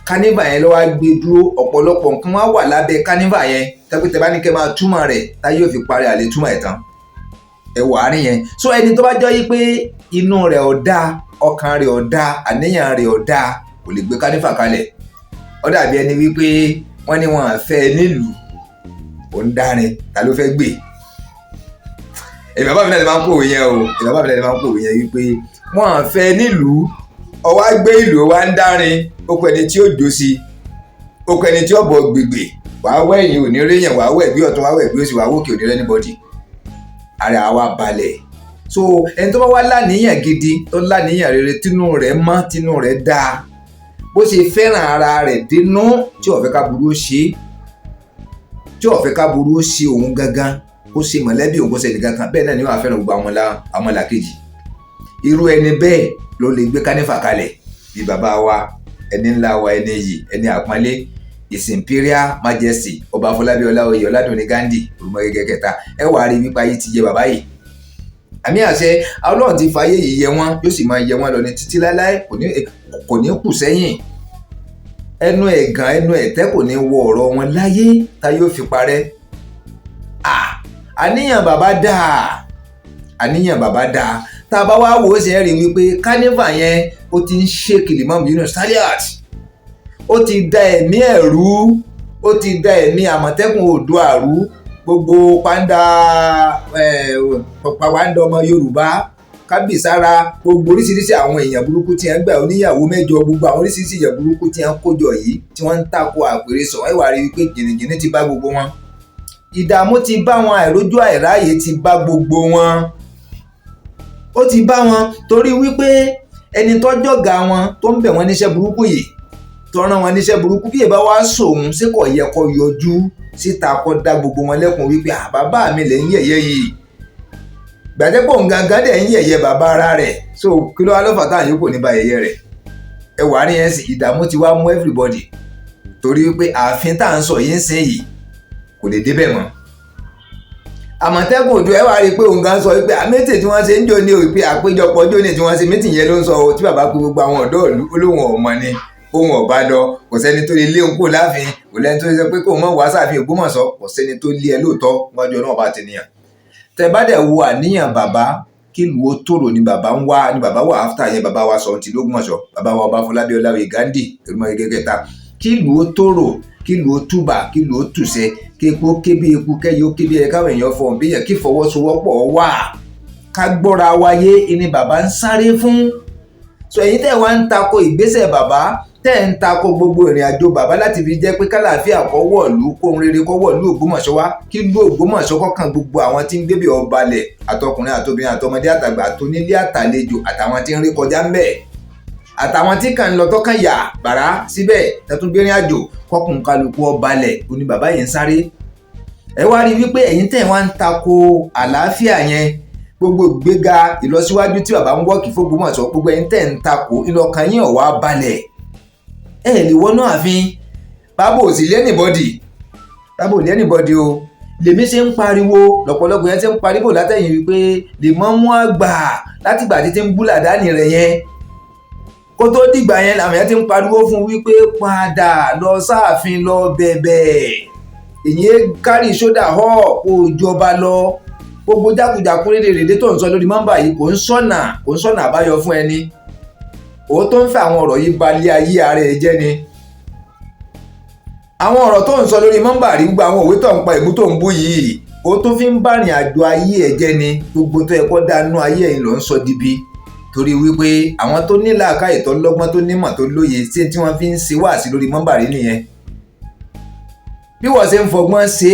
Carnival yẹn ló wá gbé dúró. Ọ̀pọ̀lọpọ̀ nǹkan wá wà lábẹ́ carnival yẹn tẹ́pẹ́ bá ní kẹ́ máa túmọ̀ rẹ̀, táyé ò fi parí àlè túmọ̀ ẹ̀ tán. Ẹ wà á rí yẹn. So ẹni tó bá jọ yí pé inú rẹ̀ ò dáa, ọkàn rẹ̀ ò dáa, àníyàn rẹ̀ ò dáa, kò lè gbé carnival kalẹ̀. Ó dàbí ẹni wípé wọ́n ní wọn à fẹ́ nílùú, ò ń dárin, ta ló fẹ́ gbé? Èmi bàbá mi náà lè máa ń pòwe yẹn o. Èmi bàbá mi náà lè máa ń pòwe yẹn wípé wọn à fẹ́ nílùú, ó wá gbé ìlú, wa ń dárin, ó kọ ẹni tí ó jó sí, ó kọ ẹni tí ó bọ̀ gbègbè. Wàá wẹ̀yìn, ò ní ríyàn, wàá wẹ̀ bí ọ̀tún, wàá wẹ̀ bí òsì, wàá wòkè, ò ní rẹ́ anybody. Ara wa balẹ̀. So ẹni tó bá wá láníyàn gidi, tó láníyàn rere, tínú rẹ̀ mọ́, tínú rẹ̀ dáa, bó ṣe fẹ́ràn ara rẹ̀ dínú, tí ó fẹ́ ká burú ṣe, tí ó fẹ́ ká burú ṣe òun gangan, kó ṣe mọ̀lẹ́bí òun, kó ṣe nìkan kan, bẹ́ẹ̀ náà ni wàá fẹ́ràn gbogbo àwọn làkejì. Irú ẹni bẹ́ẹ̀ ló lè gbé carnival kalẹ̀ bí bàbá wa, ẹni ńlá wa, ẹni yìí, ẹni àpọ́nlé, His Imperial Majesty Ọba Afọlábí Ọláoyè Ọládùnní Ghandi Òrùmọgẹ́gẹ́ kẹta. Ẹ wàá rí wípé ayé ti yẹ bàbá yìí. Àmì àṣẹ, Ọlọ́run ti fàyè yìí yẹ wọ́n, yóò sì máa yẹ wọ́n lọ ní títí láéláé. Kò ní kù sẹ́yìn. Ẹnu ẹ̀gàn, ẹnu ẹ̀tẹ́ kò ní wọ ọ̀rọ̀ wọn láyé tá yóò fi parẹ́. Àníyàn bàbá dáa, àníyàn bàbá dáa. Tá a bá wá wò ó, ṣe é rí wípé carnival yẹn, ó ti ń ṣèkìlì Imam Yunus Taliat, ó ti da ẹ̀mí ẹ̀rú, ó ti da ẹ̀mí Àmọ̀tẹ́kùn Oòduà rú, gbogbo pàǹdà pàǹdà ọmọ Yorùbá kábíyèsára, gbogbo oríṣiríṣi àwọn èèyàn burúkú tí wọ́n gbà, oníyàwó mẹ́jọ, gbogbo àwọn oríṣiríṣi èèyàn burúkú tí wọ́n kójọ yìí, tí wọ́n ń tako àpèrè sọ. Ẹ wá rí wípé jìnnìjìnnì ti bá gbogbo wọn, ìdààmú ti bá wọn, àìrójú àìráyè ti bá gbogbo wọn. Ó ti bá wọn torí wípé ẹni tó jọ̀gá wọn, tó ń bẹ̀ wọ́n níṣẹ́ burúkú yìí, tó rán wọn níṣẹ́ burúkú, bí ìbá wá sòun ṣé kò yẹ kó yọjú síta, kó dá gbogbo wọn lẹ́kùn wípé bàbá mi lè ń yẹ̀yẹ́ yìí, gbàjẹ́pọ̀ gangan dẹ̀ ń yẹ̀yẹ́ bàbá ara rẹ̀? So kí ló wá lọ́fà táwọn yòókù ní ba yẹ̀yẹ́ rẹ̀? Ẹ wà ní yẹn sì, ìdààmú ti wá mú everybody torí wípé ààfin tá à ń sọ yìí ń sìn yìí kò lè débẹ̀ mọ́. Àmọ̀tẹ́kùn Oòduà, ẹ wá rí i pé òun gan sọ wípé àmẹ́tì tí wọ́n ṣe ń jò ní òpin àpéjọpọ̀ jò ní tí wọ́n ṣe mítì yẹn ló ń sọ o, tí bàbá pé gbogbo àwọn ọ̀dọ́ ìlú, ó lóun ọ̀mọ ni, òun ọ̀bá lọ, kò sẹ́ni tó lè lé òun kúrò láàfin, kò lẹ́ni tó lè sọ pé kóun mọ̀ wá sáàfin Ògbómọ̀ṣọ́. Kò sẹ́ni tó lé ẹ lóòótọ́ wájú Ọlọ́run bá ti nìyàn. Tẹ bá dẹ̀ wo àníyàn bàbá, kí ìlú ó tòrò ni bàbá ń wá, ni bàbá wà after yẹn. Bàbá wa sọ ti l'Ógbómọ̀ṣọ́, bàbá wa Ọba Fọlábí Ọláoyè Ghandi Òrùmọgẹ́gẹ́ kẹta, kí ìlú ó tòrò, kí ìlú ó túbà, kí ìlú ó tùṣẹ, kí eku ó ké bí eku, kẹ́yẹ ó ké bí ẹyẹ, káwọn èèyàn fọhùn bí èèyàn, kí ìfọwọ́sowọ́pọ̀ wà, ká gbọ́ra wáyé ni bàbá ń sáré fún. So ẹ̀yin tẹ́ wá ń tako ìgbésẹ̀ bàbá, tẹ́ ń tako gbogbo ìrìn àjò bàbá láti fi jẹ́ pé kálàáfíà kó wọ̀lú, kóhun rere kó wọ̀lú Ògbómọ̀ṣọ́ wá, kí ìlú Ògbómọ̀ṣọ́ kọ́kàn gbogbo àwọn tí ń gbébè ọbalẹ̀, àtọkùnrin àtobìnrin àtọmọdé àtàgbà, àtonílé àtàlejò, àtàwọn tí ń rí kọjá ń bẹ̀. Àtàwọn tí kàn ń lọ tọ́kàn yà bàrá síbẹ̀ tẹ́tún gbérin àjò kọkùn kálukú ọbalẹ̀ oní bàbá yẹn ń sáré. Ẹ wá rí wípé ẹ̀yin tẹ̀ wá ń tako àlàáfíà yẹn, gbogbo ìgbéga ìlọsíwájú tí bàbá ń wọ́ọ̀kì f'Ógbómọ̀ṣọ́, gbogbo ẹ̀yin tẹ̀ ń tako ìlọkàn yín ọ̀wá balẹ̀. Ẹ lè wọnú ààfin, bàbá ò sì lé anybody, bàbá ò lé anybody o. Lèmi ṣe ń pariwo, lọ́pọ̀lọpọ̀ yẹn ṣe ń pariwo látẹ̀yìn wípé lèmọ́mú àgbà látìgbà títí ń bú làdáni rẹ̀ yẹn, kó tó dìgbà yẹn làwọn yẹn ti ń pariwo fún wípé padà lọ sáàfin lọ bẹ̀bẹ̀, èyí kárí sódà hall kó jọba lọ. Gbogbo jákujàku rédèrèdè tó ń sọ lórí mọ́ńbà yìí kò ń sọ̀nà, kò ń sọ̀nà àbáyọ fún ẹni. Òun tó ń fẹ́ àwọn ọ̀rọ̀ yìí balẹ̀ ayé ara ẹ̀ jẹ́ ni. Àwọn ọ̀rọ̀ tó ń sọ lórí mọ́ńbà rí, gbogbo àwọn òwe tó ń pa, ìbú tó ń bú yìí, òun tó fi ń bá rìn àjò ayé ẹ̀ jẹ́ ni. Gbogbo tó yẹ kó dánú ayé ẹ̀ ló ń sọ dibi, torí wípé àwọn tó ní làákàyè, tó lọ́gbọ́n, tó nímọ̀, tó lóye sí tí wọ́n fi ń ṣe wáàsí lórí mọ́ńbà rí nìyẹn. Bí wọ́n ṣe ń fọgbọ́n ṣe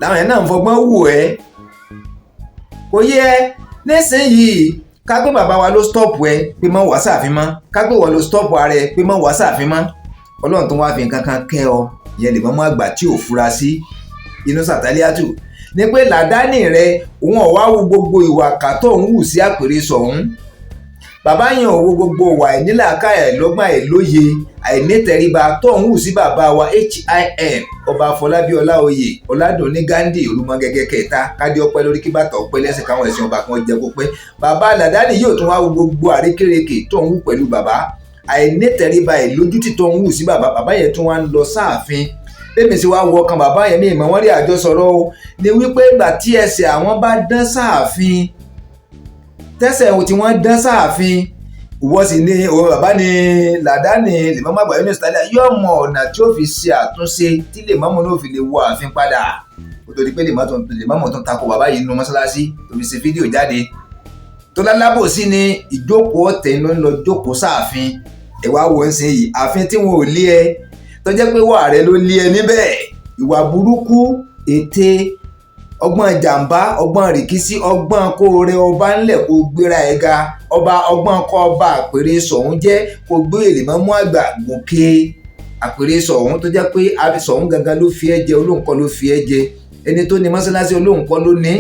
làwọn yẹn náà ń fọgbọ́n wù ẹ́, kò yẹ nísìnyìí. Ká pé bàbá wa ló stop ẹ pé má wá sáàfin mọ́, ká pé wọ́n ló stop ara ẹ pé má wá sáàfin mọ́, Ọlọ́run tó wá fi nǹkan kan kẹ́ ọ ìyẹn lè mọ́mọ́ àgbà tí ò fura sí inú sàtálíàtù ní pé làdáni rẹ òun ọ̀wá wo gbogbo ìwà kàtó ń wù sí àpèrè sọ̀hún. Bàbá yẹn ò wo gbogbo ìwà àìnílàákàyè, àìlọ́gbọ́n, àìlóye, àìnítẹríba tó ń wù sí bàbá wa HIM Ọba Afọlábí Ọláoyè Ọládùnní Ghandi Olúmọgẹgẹ kẹta, kádé ọpẹ́ lórí, kí bàtà ọpẹ́ lẹ́sẹ̀, káwọn ẹ̀sìn ọba kan jẹ kó pẹ́. Bàbá làdáni yóò tún wá wo gbogbo àrékérekè tó ń wù pẹ̀lú bàbá, àìnítẹríba, àìlójútì tó ń wù sí bàbá. Bàbá yẹn tún wá ń lọ sáàfin. Bẹ́ẹ̀ sì wá wọ ọkàn bàbá yẹn, mi ìmọ̀ wọ́n rí àjọsọ̀rọ̀ o, ni wípé ìgbà tí ẹsẹ̀ àwọn bá dán sáàfin, tẹ́sẹ̀ tí wọ́n dán sáàfin, ìwọ sì ni òun bàbá ni làdáni lèmọ́mú àgbà Yunus Tálíà yóò mọ ọ̀nà tí ó fi ṣe àtúnṣe tí lèmọ́mú náà fi lè wọ ààfin padà, kó tó di pé lèmọ́mú tó ń takò bàbá yìí nínú mọ́ṣáláṣí tó fi ṣe fídíò jáde tó lálábòsí ni. Ìjókòó ọ̀tẹ̀ ló ń lọ jókòó sáàfin. Ẹ wá wo ń sin yìí, ààfin tí wọn ò lé ẹ, tó jẹ́ pé wà rẹ ló lé ẹ níbẹ̀, ìwà burúkú, ète, ọgbọ́n jàǹbá, ọgbọ́n rìkísí, ọgbọ́n kó rẹ ọba ńlẹ̀ kó gbéra ẹ̀ ga ọba, ọgbọ́n kọ́ ọba àpèrè sọ̀hún jẹ́ kó gbé lèmọ́mú àgbà gòkè àpèrè sọ̀hún, tó jẹ́ pé sọ̀hún gangan ló fi ẹ́ jẹ, olóhùn kọ́ ló fi ẹ́ jẹ. Ẹni tó ní mọ́sálásí, olóhùn kọ́ ló ní.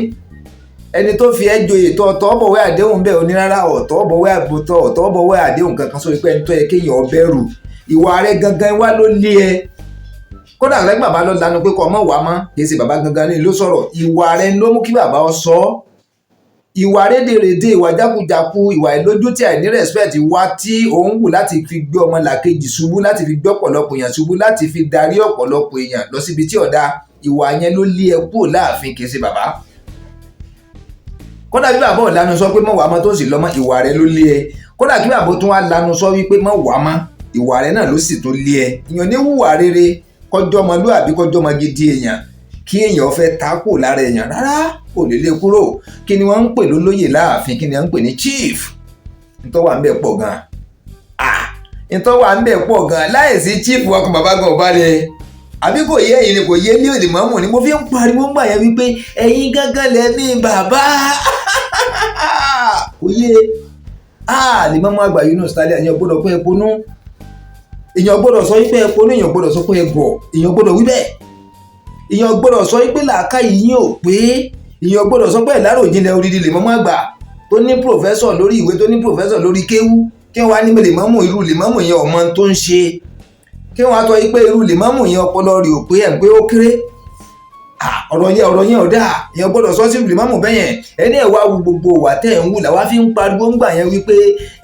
Ẹni tó fi ẹ́ joyè tó ọ̀tọ̀ bọ̀wé àdéhùn bẹ́ẹ̀ onírárá ọ̀tọ̀ bọ̀wé àbòtọ̀ ọ̀tọ̀ bọ̀wé àdéhùn kankan sórí pé ẹni tó yẹ kéèyàn bẹ̀rù, ìwà rẹ gangan wá ló lé ẹ. Kódà lẹ́gbọ̀n bàbá ló lanu pé kọ́ ọmọ wà mọ́, kì í ṣe bàbá gangan ní ló sọ̀rọ̀, ìwà rẹ ló mú kí bàbá ọ sọ ọ́. Ìwà rédèrèdè, ìwà jákujàku, ìwà ìlójútì, àìní respect wa tí òun wù láti fi gbé ọmọ làkejì ṣubú, láti fi gbé ọ̀pọ̀lọpọ̀ èèyàn ṣubú, láti fi darí ọ̀pọ̀lọpọ̀ èèyàn lọ síbi tí ọ̀dà, ìwà yẹn ló lé ẹ kúrò láàfin, kì í ṣe bàbá. Kódà bí bàbá ò lanu sọ pé mọ̀ wá mọ́ tó sì lọ́mọ, ìwà rẹ ló lé ẹ. Kódà kí bàbá tún wá lanu sọ wípé mọ̀ wá mọ́, ìwà rẹ náà ló sì tún lé ẹ. Èèyàn ní hùwà rere kọjọ́ ọmọlúàbí, kọjọ́ ọmọ gidi èèyàn, kí èèyàn fẹ́ takò lára èèyàn, rárá, kò lè lé kúrò. Kí ni wọ́n ń pè lólóyè láàfin? Kí ni wọ́n ń pè ní chief? Ntọ́ wà ń bẹ̀ pọ̀ gan, ah, ntọ́ wà ń bẹ̀ pọ̀ gan. Láìsí chief, ọkàn bàbá gan ò balẹ̀. Àbí kò yé ẹ̀yin ni? Kò yé ní òlìmọ́mù ni mo fi ń pariwo ń gbà yẹn wípé ẹ̀yin gángan lẹ ní bàbá, kò yé. Ah, lèmọ́mù àgbà Yunus Tálíà, èèyàn gbọ́dọ̀ pé ẹ ponú, èèyàn gbọ́dọ̀ sọ wípé ẹ ponú, èèyàn gbọ́dọ̀ sọ pé ẹ gọ̀, èèyàn gbọ́dọ̀ wí bẹ́ẹ̀, èèyàn gbọ́dọ̀ sọ wípé làákàyè yín ò pé, èèyàn gbọ́dọ̀ sọ pé ìláròjinlẹ̀. Odidi lèmọ́mù àgbà tó ní professor lórí ìwé, tó ní professor lórí kéwú, kí wọ́n á ní lèmọ́mù, irú lèmọ́mù yẹn ọmọ tó ń ṣe, kí wọ́n á tọ́ pé irú lèmọ́mù yẹn ọpọlọ rẹ̀ ò pé, ẹ̀ ń pé ó kéré. Ọ̀rọ̀ yẹn, ọ̀rọ̀ yẹn ò dáa. Èèyàn gbọ́dọ̀ sọ sí lèmọ́mù bẹ́yẹn. Ẹni ẹ̀ wá wo gbogbo wà tẹ́ ẹ̀ ń wù làwa fi ń pariwo ń gbà yẹn wípé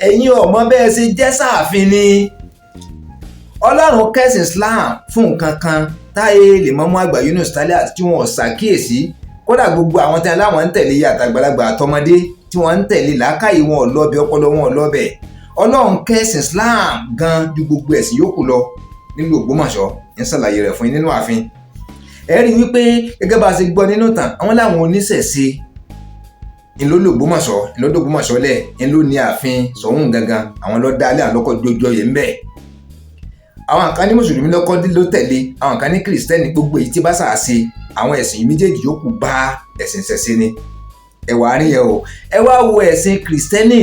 ẹ̀yin ọmọ bẹ́ẹ̀ ṣe jẹ́ sáàfin ni. Ọlọ́run kẹ́sìn Islam fún nǹkan kan táyé lèmọ́mù àgbà Yunus Tálíà tí wọ́n ṣàkíyèsí. Kódà gbogbo àwọn tí aláwọn ń tẹ̀lé, àtàgbàlagbà àtọmọdé tí wọ́n ń tẹ̀lé, làákàyè wọn ò lọ́bẹ̀, ọpọlọ wọn ò lọ́bẹ̀. Ọlọ́run kẹ́sìn Islam gan ju gbogbo ẹ̀sìn yòókù lọ nílùú Ògbómọ̀ṣọ́. Ń ṣàlàyé rẹ̀ fún yín nínú ààfin. Ẹ rí i wípé gẹ́gẹ́ bá a ṣe gbọ́ nínú tàn, àwọn láwọn oníṣẹ̀ṣe ńlọ Ògbómọ̀ṣọ́, ńlọ Ògbómọ̀ṣọ́ lẹ̀, ńlọ ní ààfin Ṣọ̀ún gangan, àwọn ló dá alẹ́ àlọ́kọ̀ jójó yẹn ń bẹ̀. Àwọn kan ní mùsùlùmí lọ́kọ́ ló tẹ̀lé, àwọn kan ní kìrìsìtẹ́nì. Gbogbo èyí tí bá sà ṣe, àwọn ẹ̀sìn méjèèjì yòókù bá ẹ̀sìn ṣẹ̀ṣe ni. Ẹ wà á rí yẹn o. Ẹ wá wo ẹ̀sìn kìrìsìtẹ́nì,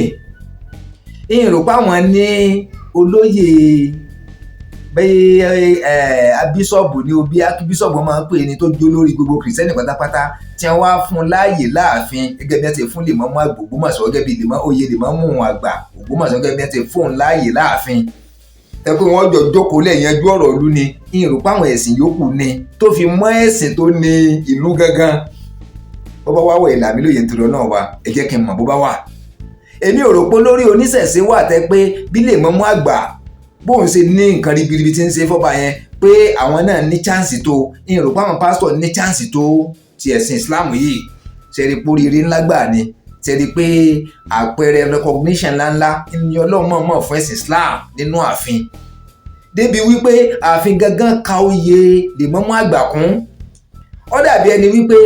ìyẹn rò pé àwọn ní Olóyè bẹ́ẹ̀ bíṣọ̀bù ni o, bí bíṣọ̀bù máa ń pè ní tó jó lórí gbogbo kìrìsìtẹ́nì pátápátá, tí wọ́n wá fún un láàyè láàfin gẹ́gẹ́ bí wọ́n ti fún lèmọ́mú àgbà Ògbómọ̀ṣọ́, gẹ́gẹ́ bí lèmọ́ oyè lèmọ́mú àgbà Ògbómọ̀ṣọ́, gẹ́gẹ́ bí wọ́n ti fún un láàyè láàfin, tẹ́kọ̀ wọ́n jọ jókòó lẹ́yìn ẹjú ọ̀rọ̀ ìlú ni. Ìrò páwọn ẹ̀sìn yòókù ni tó fi mọ́ ẹ̀sìn tó ní ìlú gangan. Bó bá wá wọ̀ ìlàmí lóye nítorí náà wa, ẹ jẹ́ kí n mọ̀ bó bá wà. Èmi ò rò pé lórí oníṣẹ̀ṣe wà tẹ́ pé bí lèmọ́mú àgbà bóun ṣe ní nǹkan ribiribi tí ń ṣe fọ́ba yẹn, pé àwọn náà ní chance tó. Ìrò páwọn pásítọ̀ ní chance tó ti ẹ̀sìn Islam yìí. Ṣe rí póríire ńlá gbà ni, ṣe rí pé àpẹẹrẹ recognition ńláńlá ní Ọlọ́run mọ̀ọ́mọ̀ fún ẹ̀sìn Islam nínú ààfin, débi wípé ààfin gangan ka oyè lèmọ́mú àgbà kún. Ó dàbí ẹni wípé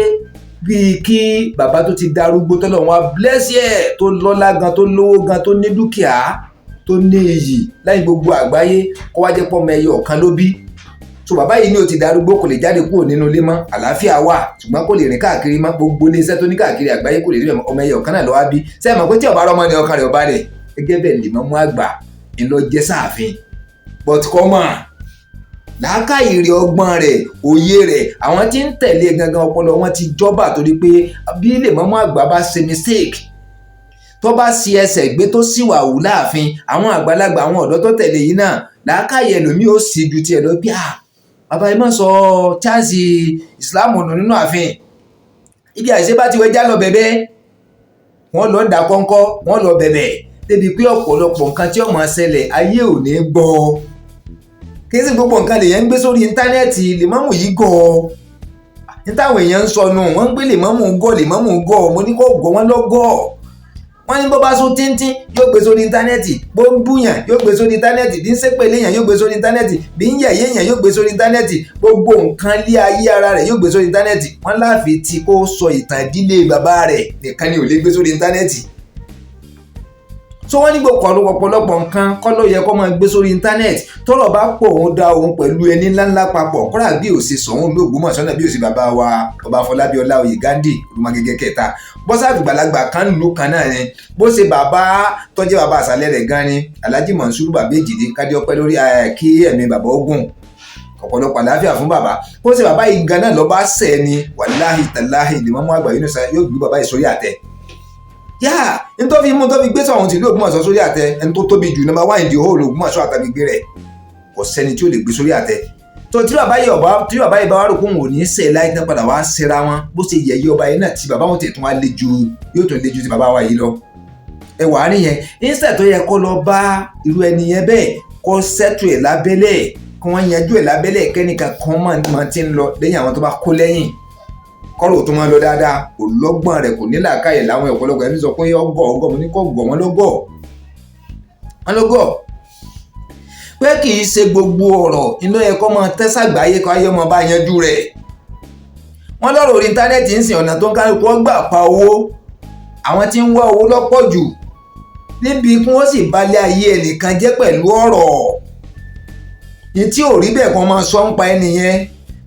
bíi kí bàbá tó ti darúgbó, tọ́lọ̀ wọn bless ẹ̀, tó lọ́lá gan, tó lówó gan, tó ní dúkìá, tó ní iyì láì gbogbo àgbáyé, kó wá jẹ́ pọ́mọ ẹyọ ọ̀kan ló bí. So bàbá yìí ní o ti darúgbó, kò lè jáde kúrò nínú ilé mọ́, àlàáfíà wà, ṣùgbọ́n kò lè rìn káàkiri mọ́, gbogbo ilé iṣẹ́ tó ní káàkiri àgbáyé kò lè rí. Ọmọ ẹyọ ọ̀kan náà ló wá bí. Ṣé ẹ mọ̀ pé tí ọba rọmọ ni ọkàn rẹ̀ ọba rẹ̀ gẹ́gẹ́ bẹ́ẹ̀ lèmọ́mú àgbà ńlọ jẹ́ sáàfin? But kọ́mọ̀ làákàyè rẹ̀, ọgbọ́n rẹ̀, òye rẹ̀, àwọn tí ń tẹ̀lé gangan, ọpọlọ wọn ti jọba, torí pé bí lèmọ́mú àgbà bá ṣe mistake, tó bá ṣi ẹsẹ̀ gbé, tó sì wà wù láàfin, àwọn àgbàlagbà, àwọn ọ̀dọ́ tó tẹ̀lé yìí náà, làákàyè ẹlòmíì ó sì ju tiẹ̀ lọ bí à bàbá yìí má sọ chance Islam nù nínú ààfin. Ibi àìṣe bá ti wẹjá lọ bẹ̀bẹ̀, wọ́n lọ dà kọ́ńkọ́, wọ́n lọ bẹ̀bẹ̀, débi pé ọ̀pọ̀lọpọ̀ nǹkan tí ó máa ṣẹlẹ̀, ayé ò ní gbọ́. Kí sí gbogbo nǹkan lèyàn ń gbé sórí íńtánẹ́ẹ̀tì. Lèmọ́mù yìí gọ̀ ọ́ ní táwọn èèyàn ń sọnù, wọ́n ń gbé lèmọ́mù gọ̀, lèmọ́mù gọ̀. Mo ní kó gọ̀, wọ́n lọ́gọ̀. Wọ́n ní bó bá sún tíntín, yóò gbé sórí íńtánẹ́ẹ̀tì. Bó ń búyàn, yóò gbé sórí íńtánẹ́ẹ̀tì. Bí ń ṣépèlé yàn, yóò gbé sórí íńtánẹ́ẹ̀tì. Bí ń yẹ̀yẹ́ yàn, yóò gbé sórí íńtánẹ́ẹ̀tì. Gbogbo nǹkan lé ayé ara rẹ̀, yóò gbé sórí íńtánẹ́ẹ̀tì. Wọ́n láàfin tí kò sọ ìtàn ìdílé bàbá rẹ̀ nìkan ni ò lè gbé sórí íńtánẹ́ẹ̀tì. So wọ́n ní gbogbo ọ̀pọ̀lọpọ̀ nǹkan kọ́ ló yẹ kó máa gbé sórí íńtánẹ́ẹ̀tì. Tọ́rọ̀ bá pọ̀, òun da òun pẹ̀lú ẹni ńláńlá papọ̀, kọ́ra bí ò ṣe sọ̀hún lÓgbómọ̀ṣọ́ náà, bí ò ṣe bàbá wa Ọba Afọlábí Ọláoyè Ghandi Olúmọgẹ́gẹ́ kẹta, bọ́sà àgbàlagbà kan lù kan náà ni, bó ṣe bàbá tọ́jú bàbá àṣàlẹ̀ rẹ̀ gan ni, Alhaji Monsuru bàbá Èjìdé, kádé ọpẹ́ lórí, kí ẹ̀mí bàbá ogun, ọ̀pọ̀lọpọ̀ àlàáfíà fún bàbá. Bó ṣe bàbá yìí gan náà lọ́ bá ṣẹ̀ ni, wàláhì tàláhì, lèmọ́mú àgbà Yunusa yóò gbé bàbá yìí sórí àtẹ yá. Nítorí mú tó fi gbé sọ̀hún tìlú Ògbómọ̀ṣọ́ sórí àtẹ, ẹni tó tóbi jù, number one in the whole Ògbómọ̀ṣọ́ àtàgbègbè rẹ̀, kò sẹ́ni tí ó lè gbé sórí àtẹ. Tó tí bàbá yìí ọba, tí bàbá yìí bá wà rò pé òun ò ní í ṣe láì tán, padà wá ṣera wọn. Bó ṣe yẹ̀yẹ́ ọba yìí náà, tí bàbá wọn tẹ̀ tún wá le ju, yóò tún le ju ti bàbá wa yìí lọ. Ẹ wà á nìyẹn. Instead tó yẹ kó lọ bá irú ẹni yẹn bẹ́ẹ̀, kó settle ẹ̀ lábẹ́lẹ̀, kí wọ́n yanjú ẹ̀ lábẹ́lẹ̀, kẹ́nìkan kan máa ti ń lọ lẹ́yìn àwọn tó bá kó lẹ́yìn, kọ́rọ̀ tó máa lọ dáadáa. Kò lọ́gbọ́n rẹ̀, kò ní làákàyè. Láwọn ọ̀pọ̀lọpọ̀ ẹni sọ pé ọgọ́ ọgọ́, mo ní kọ́ gọ̀, wọ́n lọ́gọ̀, wọ́n lọ́gọ̀, pé kì í ṣe gbogbo ọ̀rọ̀ iná yẹ kó máa tẹ́sàgbáyé, kó ayé ọmọ bá yanjú rẹ̀. Wọ́n lọ́rọ̀ orí íńtánẹ́ẹ̀tì ń sìn, ọ̀nà tó ń kálukú ọgbà pa owó, àwọn tí ń wá owó lọ́pọ̀ jù níbi kí wọ́n sì balẹ̀ ayé ẹnìkan jẹ́ pẹ̀lú ọ̀rọ̀ ní tí ò rí bẹ́ẹ̀, kan máa sọ ń pa ẹni yẹn,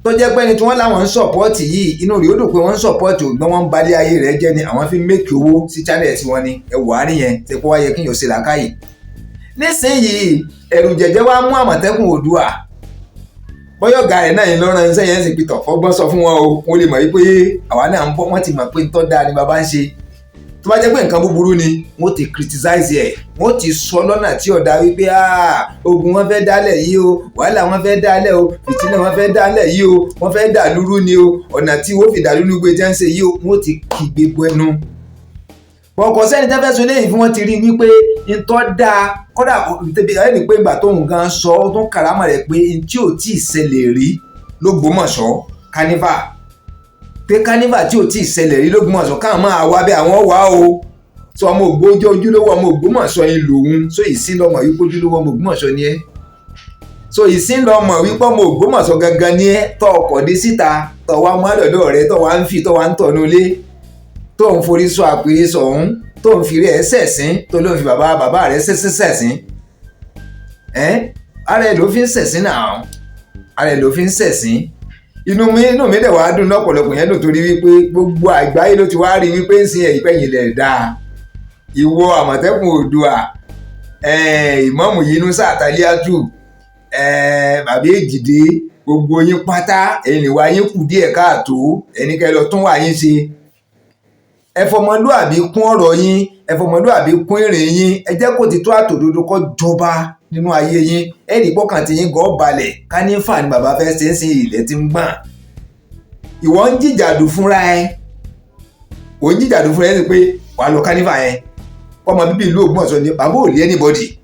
tó jẹ́ pé ẹni tí wọ́n láwọn ń support yìí, inú rẹ̀ ó dùn pé wọ́n ń support, ògbọ́n wọ́n ń balẹ̀ ayé rẹ̀ jẹ́ ni, àwọn fi ń make owó sí channel tí wọ́n ní. Ẹ wà á nìyẹn tí kò wáyé kí n yóò ṣe làákàyè. Nísìnyìí, ẹ̀rù jẹ̀jẹ̀ wá mú Àmọ̀tẹ́kùn Oòduà. Bọ́yọ̀ ọ̀gá rẹ̀ náà yìí lọ́rọ̀ ẹ̀ńsẹ̀ yẹn sì pitọ̀ fọgbọ́n sọ fún wọn o, wọ́n lè mọ̀ wípé àwa náà ń bọ̀. Wọ́n ti mọ̀ pé ń tọ́ da ni bàbá ń ṣe. Tó bá jẹ́ pé nǹkan búburú ni, wọ́n ti criticize ẹ̀, wọ́n ti sọ lọ́nà tí ọ̀dà wípé ogun wọn fẹ́ dálẹ̀ yìí o, wàhálà wọn fẹ́ dálẹ̀ o, fìtínà wọn fẹ́ dálẹ̀ yìí o, wọ́n fẹ́ dà lúrú ni o, ọ̀nà tí wọ́n fi dà lúrú gbé jẹ́ ń ṣe yìí o, wọ́n ti kígbe bọ ẹnu. Ọkọ̀ sẹ́ni tẹ́ fẹ́ sọ léyìí fún wọn ti rí wípé ntọ́ dáa kọ́dà ẹni pé ìgbà tóun gan sọ, ó tún kàrámà rẹ̀ pé ntí ò tí ì ṣẹlẹ̀ rí l'Ógbómọ̀ṣọ́ carnival, pé carnival tí ò tí ì ṣẹlẹ̀ rí l'Ógbómọ̀ṣọ́, káwọn máa wá bẹ́ẹ̀, àwọn wá o. Sọ ọmọ ògbójó ojúlówó ọmọ Ògbómọ̀ṣọ́ yín lòun so ìsín lọmọ wípé ojúlówó ọmọ Ògbómọ̀ṣọ́ ni ẹ́. So ìsín lọmọ wípé ọmọ Ògbómọ̀ṣọ́ gangan ni ẹ́, tọ́ ọkọ̀ dé síta, tọ́ wá mú àdọ̀dọ̀ rẹ, tọ́ wá ń fi, tọ́ wá ń tọ̀nu ilé, tó ń forí sọ àpèrè sọ̀hún, tó ń fi rẹ̀ ṣẹ̀sín, tó ló ń fi bàbá bàbá rẹ̀ ṣẹ̀sín ẹ́. Ara ẹ̀ ló fi ń ṣẹ̀sín náà, ara ẹ̀ ló fi ń ṣẹ̀sín. Inú mi dẹ̀ wá dùn lọ́pọ̀lọpọ̀ yẹn dùn, torí wípé gbogbo àgbáyé ló ti wá rí wípé ń sin ẹ̀yìn pẹ̀yìn lẹ̀ dáa. Ìwọ Àmọ̀tẹ́kùn Oòduà. Ìmáàmù Yunusa Taliatu, bàbá Èjìdé, gbogbo yín pátá, ẹ̀yin ìwà yín kù díẹ̀ káàtó, ẹni kẹ́ lọ tún wà yín ṣe. Ẹ fọmọlúàbí kún ọ̀rọ̀ yín, ẹ fọmọlúàbí kún ìrìn yín, ẹ jẹ́ kó ti tó àtòdodo kó jọba nínú ayé yín. Ẹ rí pọ́kàn tí yín gan balẹ̀. Kánífà ni bàbá fẹ́ ṣe é sin, ilẹ̀ ti ń gbọ̀n. Ìwọ ń jìjàdù fúnra ẹ, ò ń jìjàdù fúnra ẹ sí pé wàá lọ kánífà yẹn. Ọmọ bíbí ìlú Ògbómọ̀ṣọ́ ni bàbá, ò lé anybody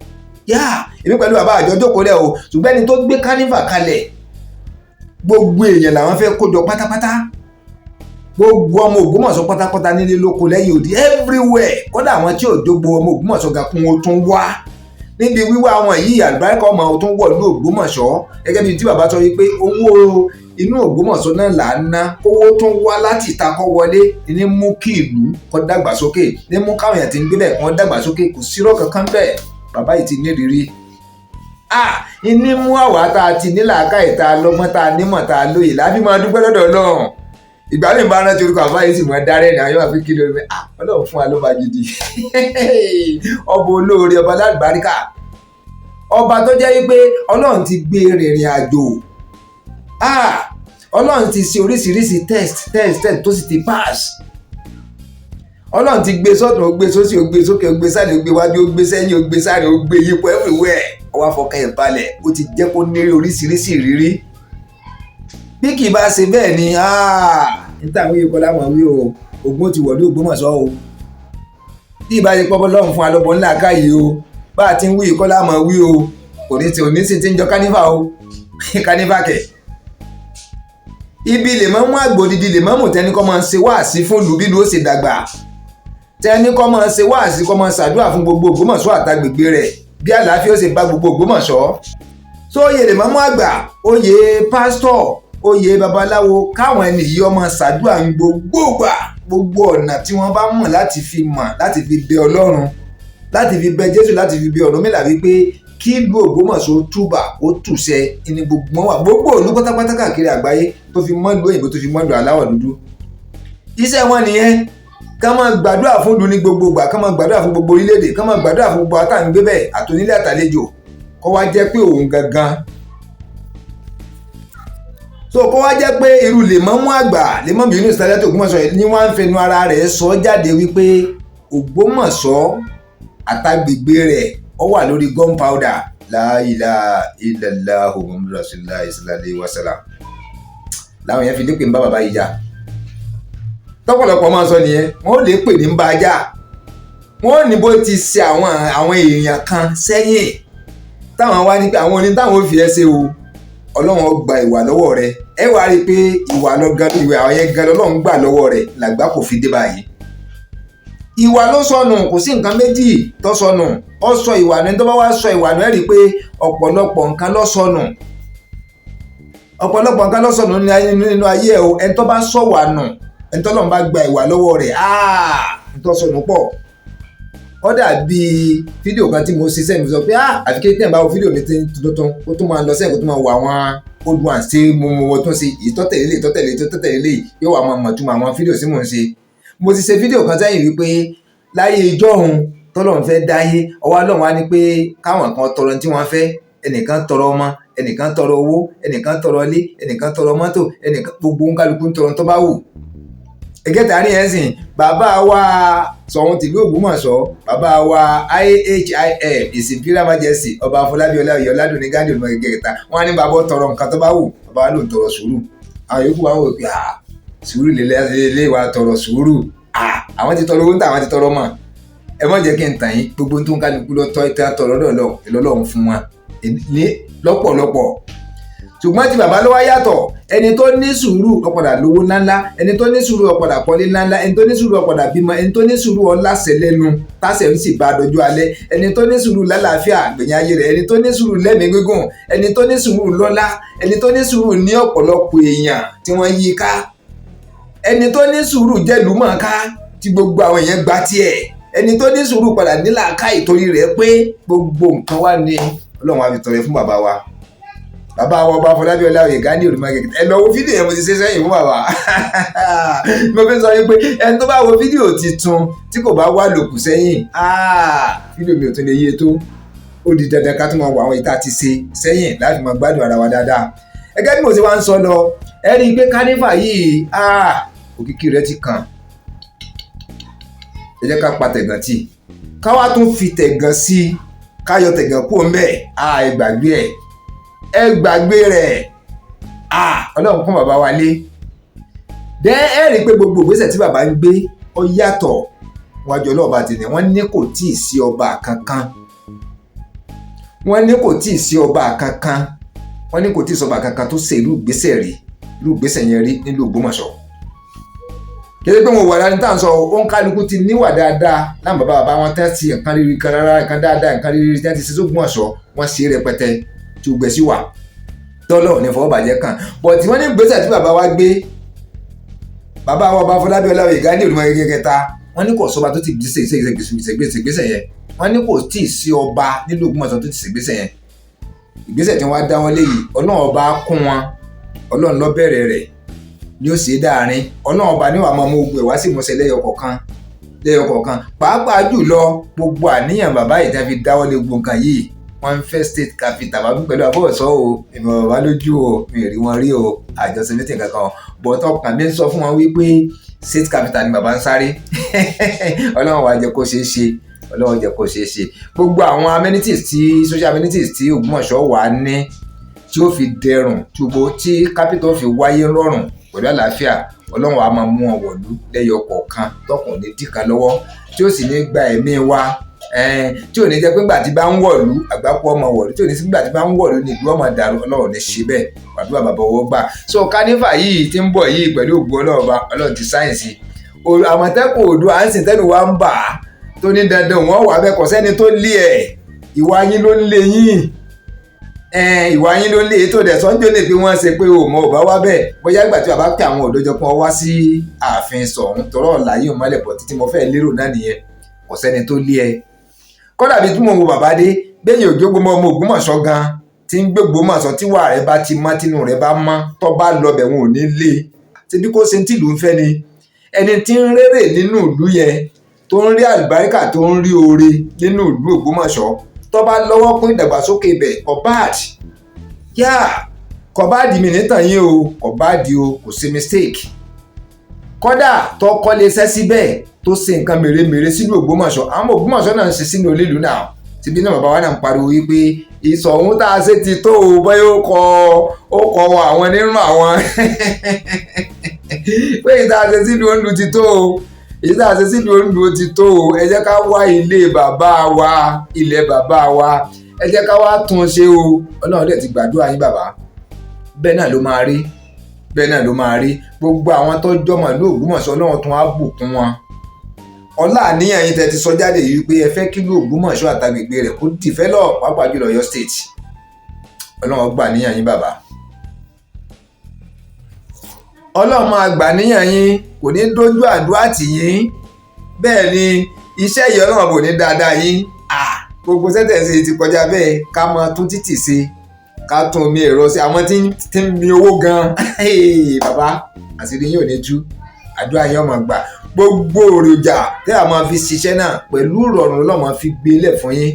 yá. Èmi pẹ̀lú bàbá àjọ jókòó lẹ̀ o, ṣùgbọ́n ẹni tó gbé kánífà kalẹ̀, gbogbo èèyàn làwọn fẹ́ kó jọ pátápátá, gbogbo ọmọ Ògbómọ̀ṣọ́ pátápátá, nílé lóko, lẹ́yìn òdì, everywhere. Kódà àwọn tí ò dógbò ọmọ Ògbómọ̀ṣọ́ ga kún ó tún wá níbi wíwá àwọn yìí, àlùbáríkà ọmọ tó ń wọ̀ ní Ògbómọ̀ṣọ́. Gẹ́gẹ́ bíi tí bàbá sọ wípé owó inú Ògbómọ̀ṣọ́ náà là ń ná, kówó tún wá láti ìta kọ́ wọlé ní mú kí ìlú kó dàgbàsókè, ní mú káwọn èèyàn tí ń gbé bẹ́ẹ̀ kó dàgbàsókè. Kò sírọ́ kankan bẹ́ẹ̀, bàbá yìí ti nírìírí. Ah, ní mú àwa tá a ti nílàákàyè, tá a lọ́gbọ́n, tá a nímọ̀, tá a lóye, láfi máa dúpẹ́ lọ́dọ̀ Ọlọ́run. Ìgbà mi bá rántí orúkọ àbá yìí sì mọ dárẹ́ ní àwọn àfi kí lórí mi. Ah, Ọlọ́run fún wa ló bá gidi, ọba olóore, ọba lálùbáríkà, ọba tó jẹ́ wípé Ọlọ́run ti gbé rìnrìn àjò. Ah, Ọlọ́run ti ṣe oríṣiríṣi test, test, test, tó sì ti pass. Ọlọ́run ti gbé sọ́tún, ó gbé sósì, ó gbé sókè, ó gbé sálẹ̀, ó gbé wájú, ó gbé sẹ́yìn, ó gbé sáré, ó gbé yípo everywhere. Ó wá fọkàn ẹ̀ balẹ̀, ó ti jẹ́ kó ní oríṣiríṣi ìrírí. Bí kì í bá ṣe bẹ́ẹ̀ ni, níta àwọn yìí kọ́ láwọn wí o, Ògún ti wọ̀lú Ògbómọ̀ṣọ́ o. Bí ìbá ṣe pọ́ bọ́lọ́run fún alọ́bọ̀ ńlá káyìí o, bá a ti ń wí kọ́ láwọn wí o, kò ní ti òní sì ti ń jọ kánífà o, kánífà kẹ̀. Ibi lè mọ́ mú àgbò dídí lè mọ́ mú tẹni kọ́ máa ń ṣe wáàsí fún ìlú bí ló ṣe dàgbà, tẹni kọ́ máa ń ṣe wáàsí, kọ́ máa ń ṣàdúrà fún gbogbo Ògbómọ̀ṣọ́ àtàgbègbè rẹ̀, bí àlàáfíà ó ṣe bá gbogbo Ògbómọ̀ṣọ́. Sóyè lè mọ́ mú àgbà, oyè pásítọ̀, oyè babaláwo, káwọn ẹni yìí ọmọ ṣàdúrà ń gbogbo gbà, gbogbo ọ̀nà tí wọ́n bá mọ̀ láti fi mọ̀, láti fi bẹ Ọlọ́run, láti fi bẹ Jésù, láti fi bẹ Ọ̀rúnmìlà wípé kí ìlú Ògbómọ̀ṣọ́ túbà ó tùṣẹ ní gbogbo wọn wà, gbogbo ìlú pátápátá káàkiri àgbáyé, tó fi mọ́ ìlú òyìnbó, tó fi mọ́ ìlú aláwọ̀ dúdú. Iṣẹ́ wọn nìyẹn, ká máa gbàdúrà fún ìlú ní gbogbo ìgbà, ká máa gbàdúrà fún gbogbo orílẹ̀-èdè, ká máa gbàdúrà fún gbogbo àtàǹgbé bẹ́ẹ̀, àtònílé àtàlejò. Kó wá jẹ́ pé òun gangan, so kó wá jẹ́ pé irú lèmọ́mú àgbà, lèmọ́mú Yunus Taliatu Ògbómọ̀ṣọ́ ni wọ́n á ń fẹnu ara rẹ̀ sọ jáde wípé Ògbómọ̀ṣọ́ àtàgbègbè rẹ̀ ó wà lórí gunpowder. La ilaha illallah Muhammadu rasulullah sallallahu alaihi wasallam. Làwọn yẹn fi lépè ń bá bàbá yìí jà. Tọ́pọ̀lọpọ̀ máa ń sọ nìyẹn, wọ́n ó lè pè ní ń bá a jà. Wọ́n ní bó ti ṣe àwọn èèyàn kan sẹ́yìn, táwọn wá ní pé àwọn oní táwọn ò fi ẹ́ ṣe o, Ọlọ́run ó gba ìwà lọ́wọ́ rẹ. Ẹ wá rí i pé ìwà lọ́gán, ìwà àwọn yẹn gan lọ́lọ́run gbà lọ́wọ́ rẹ̀, làgbà kò fi dé báyìí. Ìwà ló sọnù, kò sí nǹkan méjì tó sọnù, ó sọ ìwà ní. Tó bá wá sọ ìwà nù, ẹ rí i pé ọ̀pọ̀lọpọ̀ nǹkan ló sọnù, ọ̀pọ̀lọpọ̀ nǹkan ló sọnù nínú ayé ẹ o. Ẹni tó bá sọ wà nù, ẹni tó lọ́n bá gba ìwà lọ́wọ́ rẹ̀, ẹni tó sọnù pọ̀. Ó dàbí fídíò kan tí mo ṣe sẹ́yìn, mo sọ pé àfi kí tẹ̀ ń bá wo fídíò mi tuntun, kó tó máa lọ sẹ́yìn, kó tó máa wo àwọn old ones tí mo tún ṣe, ìtọ́tẹ̀lé, ìtọ́tẹ̀lé, ìtọ́tẹ̀lé, yóò wá máa mọ̀ túmọ̀ àwọn fídíò tí mò ń ṣe. Mo ti ṣe fídíò kan sẹ́yìn wípé láyé ijọ́hun tọ́lọ́run fẹ́ dáyé, ọwọ́ Ọlọ́run wá ní pé káwọn kan tọrọ tí wọ́n fẹ́. Ẹnìkan tọrọ ọmọ, ẹnìkan tọrọ owó, ẹnìkan tọrọ ilé, ẹnìkan tọrọ mọ́tò, ẹnìkan, gbogbo kálukú ń tọrọ tó bá wù. Ẹgẹ́ta rí ẹ̀ sìn, bàbá wa Ṣọ̀ún tìlú Ògbómọ̀ṣọ́, bàbá wa IHIM, His Imperial Majesty Ọba Afọlábí Ọláoyè Ọládùnní Ghandi Olùmọ̀gẹ́gẹ́ kẹta, wọ́n á ní bàbá tọrọ nǹkan tó bá wù. Bàbá wa ló ń tọrọ sùúrù. Àwọn yòókù wa wò pé sùúrù lè wa tọrọ sùúrù, àwọn ti tọrọ owó ń tà, àwọn ti tọrọ mọ́. Ẹ má jẹ́ kí n tàn yín, gbogbo tó ń kálukú lọ tọ́ ìtẹ́ tọrọ lọ́dọ̀ Ọlọ́run fún wa ní lọ́pọ̀lọpọ̀, ṣùgbọ́n tí bàbá ló wá yàtọ̀. Ẹni tó ní sùúrù, ó padà lówó ńláńlá. Ẹni tó ní sùúrù, ó padà kọ́lé ńláńlá. Ẹni tó ní sùúrù, ó padà bímọ. Ẹni tó ní sùúrù, ọláṣẹ lẹ́nu, tásẹ̀ ń sì bá a dọjú alẹ́. Ẹni tó ní sùúrù, lálàáfíà gbẹ̀yìn ayé rẹ̀. Ẹni tó ní sùúrù, lẹ́mìí gígùn. Ẹni tó ní sùúrù, lọ́lá. Ẹni tó ní sùúrù, ní ọ̀pọ̀lọpọ̀ èèyàn tí wọ́n yí ká. Ẹni tó ní sùúrù jẹ́lú mọ̀ọ́ká tí gbogbo àwọn èèyàn gba tiẹ̀. Ẹni tó ní sùúrù padà nílàáká ìtorí rẹ̀ pé gbogbo nǹkan wá ní Ọlọ́run á fi tọrẹ fún bàbá wa, bàbá wa Ọba Afọlábí Ọláoyè Ghandi Olùmọ̀gẹ̀gẹ̀. Ẹ lọ wo fídíò yẹn, mo ti ṣe sẹ́yìn fún bàbá. Mo fi sọ wípé ẹni tó bá wo fídíò titun tí kò bá wà lòkù sẹ́yìn, fídíò mi ò tún lè yé tó. Ó di dandan ká tún máa wọ àwọn ìta ti ṣe sẹ́yìn láti máa gbádùn ara wa dáadáa. Gẹ́gẹ́ bí mo ṣe wá ń sọ lọ, ẹ rí i pé carnival yìí, òkìkí rẹ̀ ti kàn. Ẹ jẹ́ ká pa tẹ̀gàn tì, ká wá tún fi tẹ̀gàn sí i, ká yọ tẹ̀gàn kúrò ńbẹ̀. Ẹ gbàgbé ẹ̀, ẹ gbàgbé rẹ̀. Ọlọ́run kún bàbá wa lé dẹ́. Ẹ rí i pé gbogbo ìgbésẹ̀ tí bàbá ń gbé, ó yàtọ̀ wájú ọlọ́ọ̀bá tì ní. Wọ́n ní kò tíì sí ọba kankan, wọ́n ní kò tíì sí ọba kankan, wọ́n ní kò tíì sọba kankan tó ṣe irú ìgbésẹ̀ rí, irú ìgbésẹ̀ yẹn rí nílùú Ògbómọ̀ṣọ́. Kéde pé wọn wà láti tá à ń sọ, ó ń kálukú ti níwà dáadáa láwọn bàbá bàbá wọn tẹ́ ti nǹkan rírí kan rárá, nǹkan dáadáa, nǹkan rírí tẹ́ ti ṣe sÓgbómọ̀ṣọ́. Wọ́n ṣe rẹpẹtẹ tí ó gbẹ sí wà tọ́lọ̀ ní fọwọ́bàjẹ́ kan bọ̀ tí wọ́n ní ìgbésẹ̀ tí bàbá wa gbé, bàbá wa ọba Afọlábí Ọláoyè Ghani Odùmọ̀gẹ́gẹ́ kẹta. Wọ́n ní kò sọba tó ti gbèsè yẹn. Wọ́n ní kò tí ì sí ọba nílùú Ògbómọ̀ṣọ́ tó ti ṣègbésẹ̀ yẹn. Ìgbésẹ̀ tí wọ́n á dá wọn léyìí, Ọlọ́run ọba kún wọn. Ọlọ́run ló bẹ̀rẹ̀ rẹ̀ ni ó sì é dáàrin. Ọlọ́run ọba ní wàá máa mú ogun ẹ̀ wá sí ìmúṣẹ lẹ́yọ kọ̀ọ̀kan lẹ́yọ kọ̀ọ̀kan. Pàápàá jùlọ, gbogbo àníyàn bàbá yìí tí wọ́n fi dáwọ́ lé gbogbo nǹkan yìí, wọ́n ń fẹ́ state capital. Bàbá pẹ̀lú àbọ̀sọ́ o, ìmọ̀ bàbá lójú o, mi ò rí wọn rí o, àjọṣe meeting kankan bọ̀tọ̀ kàn mí sọ fún wọn wípé state capital ni bàbá ń sáré. Ọlọ́run wàá jẹ́ kó ṣeé ṣe, Ọlọ́run jẹ́ kó ṣeé ṣe. Gbogbo àwọn amenities tí social amenities tí Ògbómọ̀ṣọ́ wà ní, tí ó fi dẹrùn, tí gbogbo tí capital fi wáyé rọrùn pẹ̀lú àlàáfíà, Ọlọ́run á máa mú wọn wọ̀lú lẹ́yọ kọ̀ọ̀kan, tọkùn ní dìkan lọ́wọ́, tí ó sì ní gba ẹ̀mí wa, tí ò ní jẹ́ pé ńgbà tí bá ń wọ̀lú àgbákò ọmọ wọ̀lú, tí ò ní sí ńgbà tí bá ń wọ̀lú ní ìlú ọmọ dàrú. Ọlọ́run ní ṣe bẹ́ẹ̀. Wàdúrà bàbá owó gbà. So carnival yìí tí ń bọ̀ yìí, pẹ̀lú ògbó Ọlọ́run, Ọlọ́run ti sáyẹ̀nsì Àmọ̀tẹ́kùn Oòduà à ń sìn tẹ́nu wa ń bà á tó ní dandan wọ́n wà bẹ́ẹ̀. Kò sẹ́ni tó lé ẹ̀, ìwà yín ló ń lé yín, ìwà yín ló ń lé. Ètò ìdẹ̀ sọ́njọ́ lè pé wọ́n ṣe pé o mọ̀ ò bá wá bẹ́ẹ̀. Bóyá ìgbà tí bàbá pè àwọn ọ̀dọ́ jọ pé wọ́n wá sí ààfin Ṣọ̀ún tọrọ ọ̀la yìí ò mọ́lẹ̀ pọ̀ títí. Mo fẹ́ lérò náà nìyẹn. Kò sẹ́ni tó lé ẹ. Kódà bí tí mo wo bàbá dé bẹ́yìn òjò, gbọmọ ọmọ Ògbómọ̀ṣọ́ gan tí ń gbé Ògbómọ̀ṣọ́, tí wà rẹ̀ bá ti mọ́, tínú rẹ̀ bá mọ́, tó bá lọ bẹ̀, wọn ò ní lé ṣe bí kò ṣe tìlú ń fẹ́ ni. Ẹni tí ń rérè nínú ìlú yẹn, tó ń rí àlùbáríkà, tó ń rí oore nínú ìlú Ògbómọ̀ṣọ́, tó bá lọ́wọ́ kún ìdàgbàsókè ibẹ̀, kò bad yá, kò bad. Mi nítàn yín o, kò bad o, kò ṣe mistake. Kódà tó kọ́lé iṣẹ́ síbẹ̀, tó ṣe nǹkan mèremère sínú Ògbómọ̀ṣọ́, àwọn Ògbómọ̀ṣọ́ náà ń ṣe sínú olílùú náà. Síbi náà bàbá wa náà ń pariwo wípé ìsọ̀ ohun tá a ṣe ti tó o, bóyá ó kọ àwọn nínú àwọn pé ìta ṣe sílùú Oǹdó ti tó o, èyí tá a ṣe sílùú Oǹdó ti tó o. Ẹ jẹ́ ká wá ilé bàbá wa, ilẹ̀ bàbá wa, ẹ jẹ́ ká wá tún un ṣe o. Ọlọ́run dẹ̀ ti gbàdúrà yín bàbá. Bẹ́ẹ̀ náà ló máa rí, bẹ́ẹ̀ náà ló máa rí. Gbogbo àwọn tó jọmọ ìlú Ògbómọ̀ṣọ́, Ọlọ́run tún á bùkún wọn. Ọlá àníyàn yín tẹ́ ti sọ jáde yìí pé ẹ fẹ́ kí ìlú Ògbómọ̀ṣọ́ àtàgbègbè rẹ̀ kó develop, pàápàá jùlọ Ọ̀yọ́ State, Ọlọ́run gbà níyàn yín bàbá. Ọlọ́run máa gbà níyàn yín, kò ní dójú àdúrà tì yín. Bẹ́ẹ̀ ni iṣẹ́ yìí, Ọlọ́run kò ní dáadáa yín. Gbogbo sẹ́tẹ̀ ṣe ti kọjá bẹ́ẹ̀. Ká máa tún títì ṣe, ká tún omi ẹ̀rọ ṣe, àwọn tí ń mi owó gan. Bàbá, àṣírí yín ò ní tú, àdúrà yín ọmọ gbà. Gbogbo èròjà tẹ́ a máa fi ṣiṣẹ́ náà pẹ̀lú ìrọ̀rùn lọ́mọ fi gbé lẹ̀ fún yín.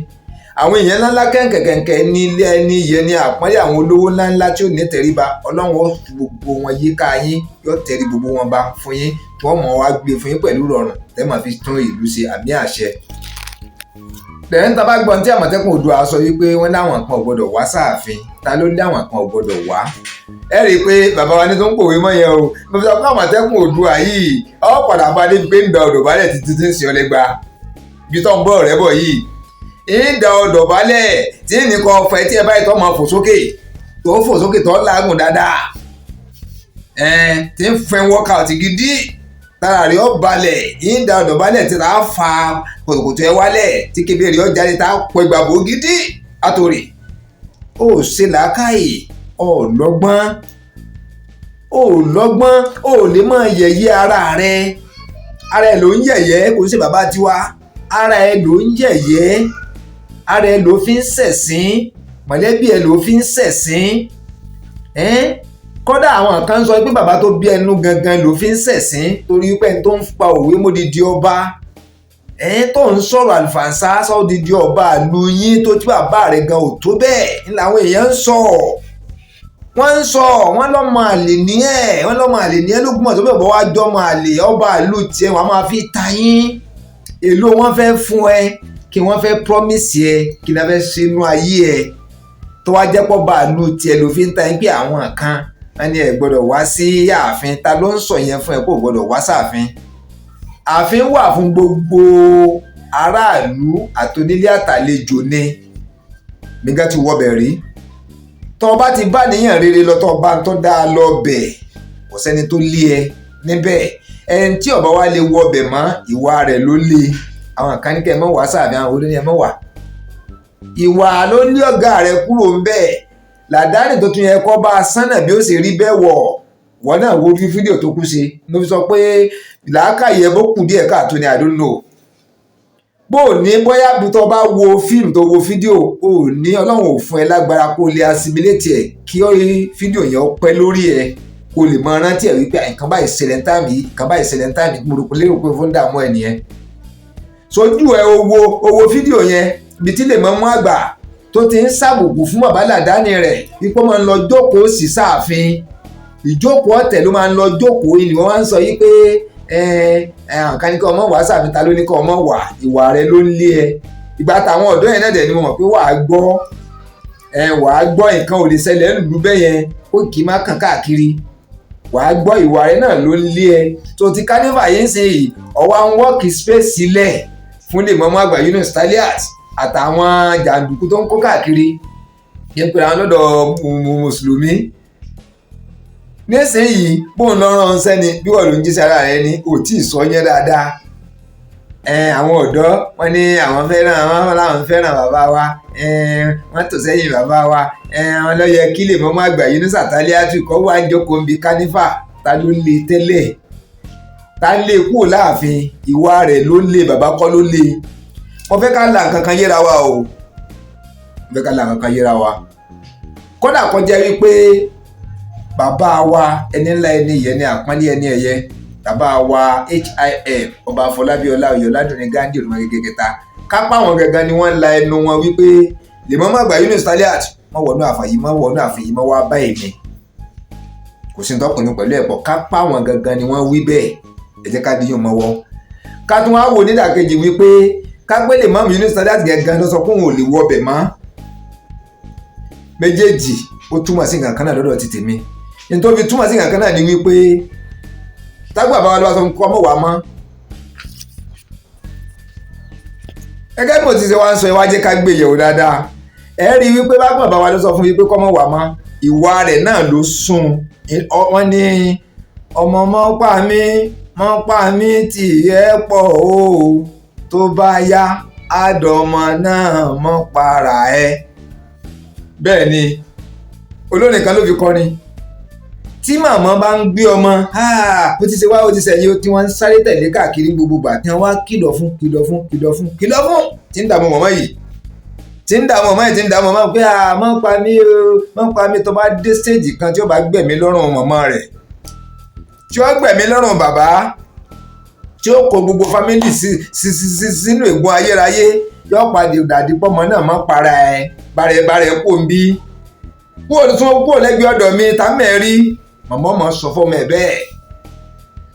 Àwọn èèyàn ńláńlá kẹ̀kẹ̀kẹ̀kẹ̀ ní ilé ẹni yẹn ní àpọ́nlé, àwọn olówó ńláńlá tí ò ní tẹríba, Ọlọ́run ó fi gbogbo wọn yíká yín, yóò tẹrí gbogbo wọn bá fún yín, tí wọ́n mọ̀ wá gbé fún yín pẹ̀lú ìrọ̀rùn tẹ́ máa fi tún ìlú ṣe. Àmì àṣẹ. Lẹ́yìn tá a bá gbọ́n tí Àmọ̀tẹ́kùn Oòduà sọ wípé wọ́n láwọn kan ò gbọ́dọ̀ wá sáàfin, ta ló láwọn kan ò gbọ́dọ̀ wá? Ẹ rí i pé bàbá wa ní tó ń pòwe mọ́ yẹn o. Mo fi sọ pé Àmọ̀tẹ́kùn Oòduà yìí ọ padà bá débi pé ń da ọ̀dọ̀ balẹ̀ títí tí ń sìn ọ́ lẹ́gba ibi tó ń bọ̀ rẹ́ bọ̀ yìí, ń da ọ̀dọ̀ balẹ̀ tí nìkan ọ̀fẹ́ tí ẹ báyìí tó máa fò sókè, tó fò sókè, tó lágùn dáadáa, tí ń fẹ́ workout gidi, tára rẹ̀ ó balẹ̀. Ń da ọ̀dọ̀ balẹ̀ tí a fa kòtòkòtò ẹ wálẹ̀, tí kébé rẹ̀ ó jáde, tá a pọ̀ ìgbàgbọ́ gidi àtòrè. Ó ṣe làákàyè, ọlọ́gbọ́n, ó lọ́gbọ́n, ó lè máa yẹ̀yẹ́ ara rẹ̀. Ara ẹ̀ ló ń yẹ̀yẹ́, kò sí bàbá tiwa. Ara ẹ̀ ló ń yẹ̀yẹ́, ara ẹ̀ ló fi ń ṣẹ̀sín, mọ̀lẹ́bí ẹ̀ ló fi ń ṣẹ̀sín. Kódà àwọn kan sọ pé bàbá tó bí ẹnu gangan ló fi ń ṣẹ̀sín, torí pé ẹni tó ń pa òwe mọ́dìdí ọba. Ẹ̀yin tó ń sọ̀rọ̀ àlùfànṣá sọ́dídì ọba àlù yín tó tí bàbá rẹ̀ gan ò tó bẹ́ẹ̀ ń làwọn èèyàn ń sọ. Wọ́n ń sọ wọ́n lọ́mọ àlè ní ẹ̀, wọ́n lọ́mọ àlè ní ẹ̀ lÓgbómọ̀ṣọ́ tó bẹ̀ bọ́ wá jọmọ àlè ọba àlù tiẹ̀, wọ́n á máa fi ta yín. Èló wọ́n fẹ́ fún ẹ, kí wọ́n fẹ́ promise ẹ, kí wọ́n fẹ́ sínú ayé ẹ tó wá jẹ́ pọ́ bá àlù tiẹ̀ ló fi ń ta yín pé àwọn kan wọ́n ní ẹ gbọ́dọ̀ wá sí ààfin. Ta ló ń sọ yẹn fún ẹ kó gbọ́dọ̀ wá sáàfin? Ààfin wà fún gbogbo aráàlú àtonílé àtàlejò ni. Nígbà tí wọ́bẹ̀ rí, tọ́ ọ bá ti bá níyàn rere lọ, tọ́ ọ bá ń tọ́ dáa lọ bẹ̀, kò sẹ́ni tó lé ẹ níbẹ̀. Ẹni tí ọba wa lè wọbẹ̀ mọ́, ìwà rẹ̀ ló lé. Àwọn kan ní kẹ́ ẹ mọ́ wá sáàfin, àwọn olóyún ẹ mọ́ wá, ìwà ló lé ọ̀gá rẹ̀ kúrò ń bẹ̀. Làdáni tó tún yẹ kọ́ bá a sánà bí ó sì rí bẹ́ẹ̀ wọ̀ wọ́n náà wo bí fídíò tó kú sí ló fi sọ pé làákàyè bó kù díẹ̀ káàtó ni. I don't know bó o ní bóyá bí tó bá wo fíìmù tó wo fídíò o ní Ọlọ́run ò fún ẹ lágbára kó lè assimilate ẹ̀, kí ó rí fídíò yẹn ó pẹ́ lórí ẹ, kó lè mọ rántí ẹ̀ wípé nǹkan báyìí ṣẹlẹ̀ ń time yìí, nǹkan báyìí ṣẹlẹ̀ ń time yìí. Mo rò pé lérò pé fún dààmú ẹ nìyẹn. Sojú ẹ owó fídíò yẹn ibi tí lè mọ́ mú àgbà tó ti ń ṣàbùkù fún bàbá làdáni rẹ̀ wípé ó máa ń lọ jókòó sí sáàfin, ìjókòó ọ̀tẹ̀ ló máa ń lọ jókòó ni. Wọ́n máa ń sọ yìí pé ẹ kan ní kí ọmọ wà sáàfin. Ta ló ní kí ọmọ wà? Ìwà rẹ ló ń lé ẹ. Ìgbà táwọn ọ̀dọ́ yẹn náà dẹ̀ ni mo mọ̀ pé wàá gbọ́ ẹ, wàá gbọ́. Nǹkan ò lè ṣẹlẹ̀ ńlùú bẹ́ẹ̀ yẹn kó kì í má kàn káàkiri. Wàá gbọ́, ìwà rẹ náà ló ń lé ẹ. Tó ti carnival yìí ń sìn yìí, ọwọ́ àwọn wọ́ọ̀kì space sílẹ̀ fún lè mọ́mọ́ àgbà Yunus Taliat àtàwọn jàǹdùkú tó ń kó káàkiri yẹn pé àwọn lọ́dọ̀ mùsùlùmí nísìnyìí. Bóun lọ rán sẹ́ni bí wọ́n ló ń jíṣẹ́ ara rẹ ni ò tí ì sọ yẹn dáadáa. Àwọn ọ̀dọ́ wọn ní àwọn fẹ́ràn, àwọn làwọn fẹ́ràn bàbá wa, wọ́n tò sẹ́yìn bàbá wa. Àwọn ló yẹ kí lè mọ́mọ́ àgbà Yunus Taliat kọ́ wá ń jókòó ń bi carnival. Ta ló lé tẹ́lẹ̀? Ta lé kúrò láàfin? Ìwà rẹ̀ ló lé, bàbá kọ́ ló lé. Mo fẹ́ ká la nǹkan kan yéra wa o, mo fẹ́ ká la nǹkan kan yéra wa. Kódà kó jẹ́ wípé bàbá wa ẹni ńlá, ẹni ìyẹn ní àpọ́nlé, ẹni ẹ̀yẹ, bàbá wa HIF Ọba Afọlábí Ọláoyè Ọládùnní Ghandi Olúmọgẹ́gẹ́ kẹta, kápá àwọn gangan ni wọ́n la ẹnu wọn wípé lèmọ́mọ́ àgbà Yunus Taliat wọ́n wọnú àfàyè mọ́, wọnú àfàyè mọ́ wá bá èmi, kò sí tọkùnrin pẹ̀lú ẹ̀pọ̀. Kápá àwọn gangan ni wọ́n wí bẹ́ẹ̀. Ẹ jẹ́ ká díyàn mọ́wọ́, ká tún wá wò nídàkejì wípé kápẹ́ lèmọ́mù Yunus Taliat gangan ló sọ pé òun ò lè wọ ọbẹ̀ mọ́. Méjèèjì ó túmọ̀ sí nǹkan kan náà lọ́dọ̀ ti tèmi. Nítorí túmọ̀ sí nǹkan kan náà ni wípé tágbà bá wa lọ́wọ́ sọ kọ́ mọ̀ wá mọ́. Gẹ́gẹ́ bí mo ti ṣe wá ń sọ, ẹ wá jẹ́ ká gbé yẹ̀wò dáadáa. Ẹ rí i wípé bágbọ̀n bá wa ló sọ fún mi pé kọ́ mọ̀ wá mọ́, ìwà rẹ̀ náà ló sún. Wọ́n ní ọmọ mọ́ pa mí, mọ́ pa mí tì ẹ́ pọ̀ o, tó bá yá àdọ̀mọ́ náà mọ́ para ẹ. Bẹ́ẹ̀ ni olórin kan ló fi kọrin. Tí màmá bá ń gbé ọmọ, ó ti ṣe wá, ó ti ṣẹ̀yìn, tí wọ́n ń sáré tẹ̀lé káàkiri gbogbo gbà, tí wọ́n wá kìlọ̀ fún, kìlọ̀ fún, kìlọ̀ fún, kìlọ̀ fún, tí ń dààmú màmá yìí, tí ń dààmú màmá yìí, tí ń dààmú màmá pé má pa mí o, má pa mí. Tó bá dé stéèjì kan tí ó bá gbẹ̀mí lọ́rùn màmá rẹ̀, tí ó gbẹ̀mí lọ́rùn bàbá, tí ó kó gbogbo fámìlì sínú ègún ayérayé, yóò padà dàdí pọ́mọ náà má para ẹ, bàrẹ̀ bàrẹ̀ kò ń bí kúrò tún kúrò lẹ́gbẹ̀ẹ́ ọ̀dọ̀ mi tá mẹ́rí. Màmá ọmọ sọ fọmọ ẹ̀ bẹ́ẹ̀.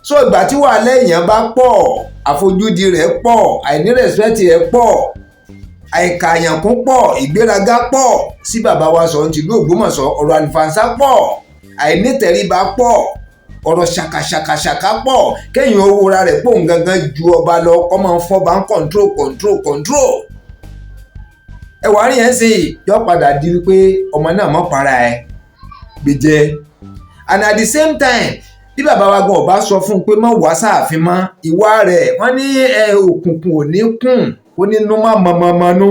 So ìgbà tí wàhálà èèyàn bá pọ̀, àfojúdi rẹ̀ pọ̀, àìní rẹ̀spẹ̀tì rẹ̀ pọ̀, àìkàyànkún pọ̀, ìgbéraga pọ̀ sí bàbá wa sọ tìlú Ògbómọ̀ṣọ́, ọ̀rọ̀ àlùfànṣá pọ̀, àìnítẹríba pọ̀, ọ̀rọ̀ ṣàkàṣàkàṣàkà pọ̀, kéèyàn owó ra rẹ̀ pò ń gangan ju ọba lọ, kọ́ máa ń fọ́ba ń control control control. Ẹwà rí yẹn sì yọ padà di wípé ọmọ náà mọ̀ para ẹ̀ gbèjẹ. And at the same time, bí bàbá wa gan ọba sọ fún un pé má wá sáàfin mọ́, ìwà rẹ̀ wọ́n ní òkùnkùn ò ní kùn ó nínú má mọ̀mọ̀mọ̀nú,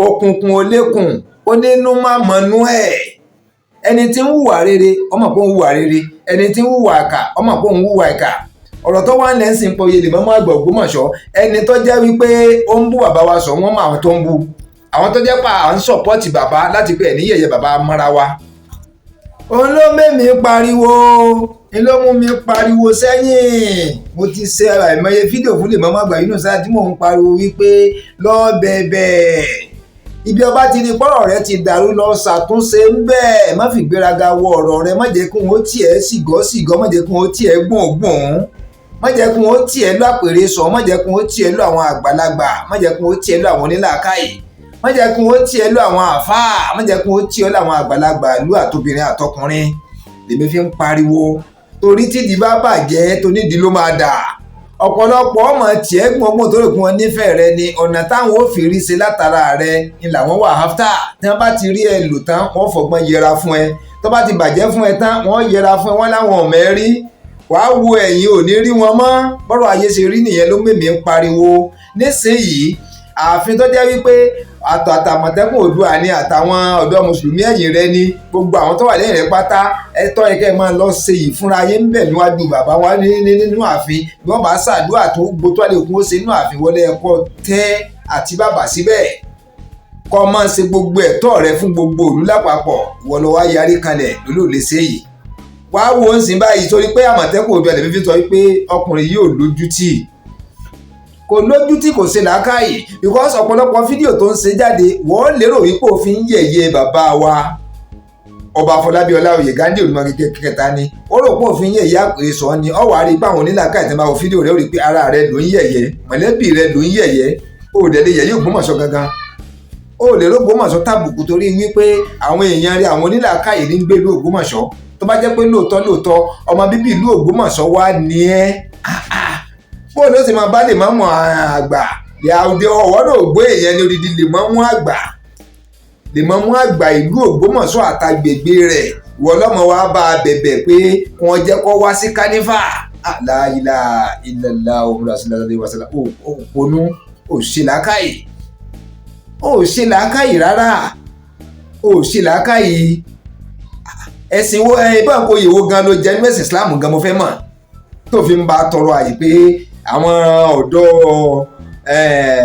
òkùnkùn ò lè kùn ó nínú má mọ̀nú ẹ̀. Ẹni tí ń hùwà rere ọmọ pé ń hùwà rere, ẹni tí ń hùwà ìkà ọmọ pé ń hùwà ìkà. Ọ̀rọ̀ tó wá ń lẹ́ ń pọ̀ oyè lèmọ́mọ́ àgbà Ògbómọ̀ṣọ́, ẹni tó jẹ́ wípé ó ń bú bàbá wa sọ, wọ́n mọ àwọn tó ń bú, àwọn tó jẹ́ pa à ń sọ̀pọ́ọ̀tì bàbá láti pé ẹ̀ ní yẹ̀yẹ́ bàbá mọ́ra wa. Òun ló mẹ́mi pariwo Ni ló mú mi pariwo sẹ́yìn. Mo ti ṣe àìmọye fídíò fún Lèmọ́mù Àgbà Yunus tí mò ń pariwo wípé lọ́ọ́ bẹ̀bẹ̀, ibi ọba ti ní pọ́rọ̀ rẹ ti dàrú, lọ ṣàtúnṣe ń bẹ́ẹ̀. Má fi gbéraga wọ ọ̀rọ̀ rẹ, má jẹ́ kí wọ́n tiẹ̀ sìgọ́ sìgọ́, má jẹ́ kí wọ́n tiẹ̀ gbọ̀n gbọ̀n, má jẹ́ kí wọ́n tiẹ̀ lọ àpèrè sọ, má jẹ́ kí wọ́n tiẹ̀ lọ àwọn àgbàlagbà, má jẹ́ kí wọ́n tiẹ̀ lọ àwọn onílàákàyè, má jẹ́ kí wọ́n tiẹ̀ lọ àwọn àfáà, má jẹ́ kí wọ́n tiẹ̀ lọ àwọn àgbàlagbà ìlú àtobìnrin àtọkùnrin. Lèmi fi ń pariwo torí tídìí bá bàjẹ́, tonídìí ló máa dà. Ọ̀pọ̀lọpọ̀ ọmọ tiẹ̀ gbọ́ngbọ́n tó rò pé wọ́n nífẹ̀ẹ́ rẹ ni, ọ̀nà táwọn ò fi rí ṣe látara rẹ ni làwọn wà áfítà. Tí wọ́n bá ti rí ẹ lò tán, wọ́n fọgbọ́n yẹra fún ẹ. Tó bá ti bàjẹ́ fún ẹ tán, wọ́n yẹra fún ẹ, wọ́n láwọn ọ̀mẹ́ rí wàá wo ẹ̀yìn, ò ní rí wọn mọ́. Bọ́rọ̀ ayé ṣe rí nìyẹn ló mèmí ń pariwo nísìnyìí. Ààfin tó jẹ́ wípé àtọ̀ àtàmọ̀tẹ́kùn Oòduà ni àtàwọn ọ̀dọ́ mùsùlùmí ẹ̀yìn rẹ ni, gbogbo àwọn tó wà lẹ́yìn rẹ pátá, ẹ̀tọ́ yẹ kẹ́ ẹ máa lọ ṣe yìí fúnra yín ń bẹ̀ níwájú bàbá wa nínú ààfin. Bí wọ́n bá ṣàdúrà tó gbó tó àlè kún ó ṣe nínú ààfin wọlé ẹ̀kọ́ tẹ́ àti bàbá síbẹ̀, kọ́ máa ṣe gbogbo ẹ̀tọ́ rẹ fún gbogbo ìlú lápapọ̀. Ìwọ ló wá yarí kalẹ̀ lólò lè ṣe yìí. Wàá wo ń sìn báyìí torí pé àmọ̀tẹ́kùn Oòduà lèmi fi sọ wípé ọkùnrin yìí ò lójútì, kò lójútì, kò ṣe làákàyè, because ọ̀pọ̀lọpọ̀ fídíò tó ń ṣe jáde, wọ́n lérò wípé òfin yẹ̀yẹ́ bàbá wa ọba Afọlábí Ọláoyè Ghandi Olúmọkẹ́ kẹta ni. Ó rò pé òfin yẹ̀yẹ́ àpèrè sọ ni. Ọ wàá rí i pé àwọn onílàákàyè tí wọ́n bá wo fídíò rẹ̀ ó rí i pé ara rẹ̀ ló ń yẹ̀yẹ́, mọ̀lẹ́bí rẹ̀ ló ń yẹ̀yẹ́. Ó dẹ̀ lè yẹ̀yẹ́ Ògbómọ̀ṣọ́ gangan, ó lè rò Ògbómọ̀ṣọ́ tàbùkù torí wípé àwọn èèyàn rẹ̀, àwọn onílàákàyè ní gbèlú Ògbómọ̀ṣọ́. Tó bá jẹ́ pé lóòótọ́ lóòótọ́ ọmọ bíbí ìlú Ògbómọ̀ṣọ́ wá ní ẹ́, bó ló sì máa bá lè mọ́mú àgbà yàwùdí ọ̀wọ́ náà gbé èèyàn ní odidi lè mọ́mú àgbà, lè mọ́mú àgbà ìlú Ògbómọ̀ṣọ́ àtàgbègbè rẹ̀, ìwọ lọ́mọ wa bá a bẹ̀bẹ̀ pé kí wọ́n jẹ́ kó wá sí kánífà. La ilaha illallah rasulullah. Ó ponú, ó ṣe làákàyè, ó ṣe làákàyè rárá, ó ṣe làákàyè. Ẹ̀sìn wo ẹ bá ń kó ìyèwò gan ló jẹ́ nínú ẹ̀sìn Islam gan? Mo fẹ́ mọ̀ tó fi ń bá tọrọ àyè pé àwọn ọ̀dọ́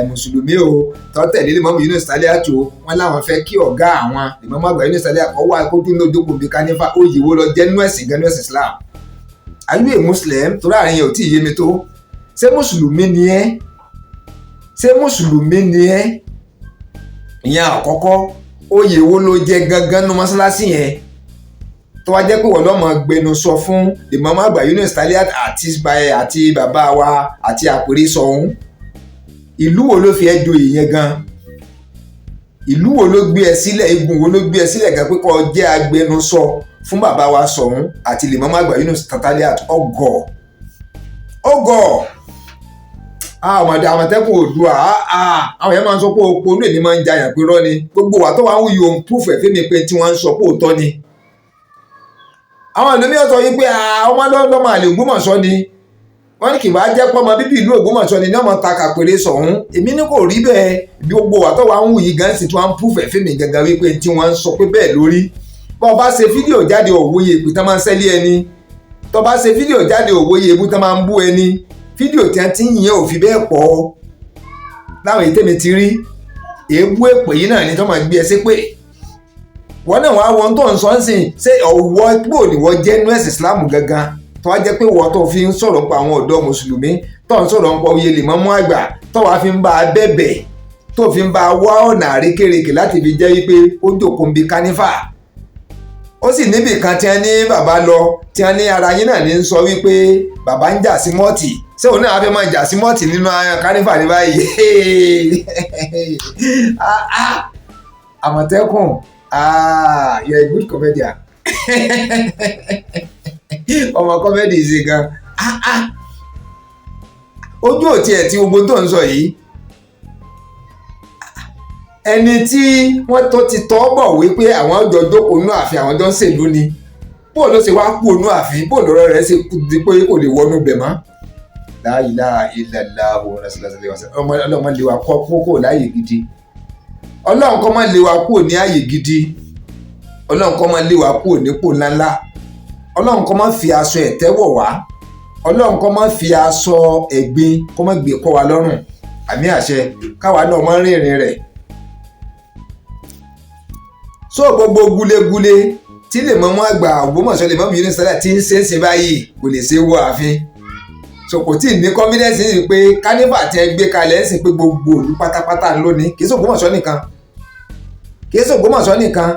mùsùlùmí o tó tẹ̀lé Lèmọ́mù Yunus Taliatu, wọn láwọn fẹ́ kí ọ̀gá àwọn Lèmọ́mù Àgbà Yunus Taliatu ọwọ́ akójú ní ojókòó bíi kánífà. Ó yìí lọ jẹ́ nínú ẹ̀sìn gan, nínú ẹ̀sìn Islam? Are you a Muslim? Torí àárín yẹn ò tí ì yé mi tó. Ṣé mùsùlùmí ni ẹ́? Ṣé mùsùlùmí ni ẹ́? Ìyẹn àkọ́kọ́. Oyè wo ló jẹ gangan nínú mọ́ṣáláṣí yẹn tó wá jẹ́ pé wọ́n lọ́mọ gbẹnu sọ fún Lèmọ́mù Àgbà Yunus Taliat àti bàbá wa àti àpèrè sọ̀hún? Ìlú wo ló fi ẹ́ joyè yẹn gan? Ìlú wo ló gbé ẹ sílẹ̀? Igun wo ló gbé ẹ sílẹ̀ gan pé kó jẹ́ agbẹnusọ fún bàbá wa sọ̀hún àti Lèmọ́mù Àgbà Yunus Taliat? Ọgọ̀ ọgọ̀ àmọ̀tẹ́kùn Oòduà, àwọn yẹn máa ń sọ pé òpó inú èmi máa ń jayàn pé rọ́ ni gbogbo wa tó wà ń wuyì òun púfù ẹ̀fẹ́ mi pé tí wọ́n ń sọ pé òótọ́ ni. Àwọn ìlú mìíràn sọ yìí pé ọmọ lọ́mọ àlè Ògbómọ̀ṣọ́ ni wọ́n ní, kì bá jẹ́ pọ́mọ bíbí ìlú Ògbómọ̀ṣọ́ ni ní ọmọ ta kàpèrè sọ̀hún. Èmi ní kò rí bẹ́ẹ̀. Bí gbogbo wa tó wà ń wuyì gan sì tí wọ́n ń púfù ẹ̀fẹ́ mi gangan wípé tí wọ́n ń sọ pé bẹ́ẹ̀ lórí. Bọ́ ọ bá ṣe fídíò jáde, òwòye ìpè tán máa ń sẹ́lé ẹni. Tó bá ṣe fídíò jáde, òwòye ebú tán máa ń bú ẹni. Fídíò tí wọ́n ti ń yẹn ò fi bẹ́ẹ̀ pọ̀ láwọn èyí tèmi ti rí. Èébú èpè yìí náà ni tó máa gbé ẹ ṣépè. Wọ́n náà wàá wọn tó ń sọ ń sìn. Ṣé ọ̀wọ́ pò ní wọ́n jẹ́ nú ẹ̀sìn Islam gangan tó wá jẹ́ pé wọ́n tó fi ń sọ̀rọ̀ pa àwọn ọ̀dọ́ mùsùlùmí, tó ń sọ̀rọ̀ pa oyè Lèmọ́mù Àgbà, tó wàá fi ń bá a bẹ̀bẹ̀, tó fi ń bá a wá ọ̀nà àrékèrèkè láti fi jẹ́ wípé ó jòkó ń bi kánífà? Ó sì níbì kan tí wọ́n ní bàbá lọ, tí wọ́n ní ara yín náà ní ń sọ wípé bàbá ń jà sí mọ́ọ̀tì. Ṣé òun náà fẹ́ máa jà sí mọ́ọ̀tì nínú kánífà ní báyìí? Àmọ̀tẹ́kùn, you are a good comedian. Ọmọ comedy ṣe gan. Ojú òtí ẹ̀ tí gbogbo tó ń sọ yìí, ẹni tí wọ́n tó ti tọ́ bọ̀ wípé àwọn jọ jókòó nínú ààfin, àwọn jọ ń ṣèlú ni, bó ló ṣe wá kú nínú ààfin? Bó lọ́rọ̀ rẹ̀ ṣe di pé kò lè wọnú bẹ̀ mọ́? La ilaha illallah. Ọlọ́mọ lè wà kọ́ kókó láàyè gidi. Ọlọ́run kọ́ máa lé wa kúrò ní ààyè gidi. Ọlọ́run kọ́ máa lé wa kúrò nípò ńláńlá. Ọlọ́run kọ́ máa fi aṣọ ẹ̀tẹ́ wọ̀ wá. Ọlọ́run kọ́ máa fi aṣọ ẹ̀gbin kọ́ máa gbé kọ́ wa lọ́rùn. Àmì àṣẹ, káwa náà máa rìnrìn rẹ̀. So gbogbo gulegule Tí lè mọ́mú àgbà Ògbómọ̀ṣọ́, lè mọ́mú Yunus Taliat tí ń ṣe é ṣe báyìí, kò lè ṣe wọ ààfin. So kò tí ì ní confidence ní pé carnival tí ẹ gbé kalẹ̀ ń sìn pé gbogbo ìlú pátápátá ń lónìí. Kì í ṣe Ògbómọ̀ṣọ́ nìkan, kì í ṣe Ògbómọ̀ṣọ́ nìkan,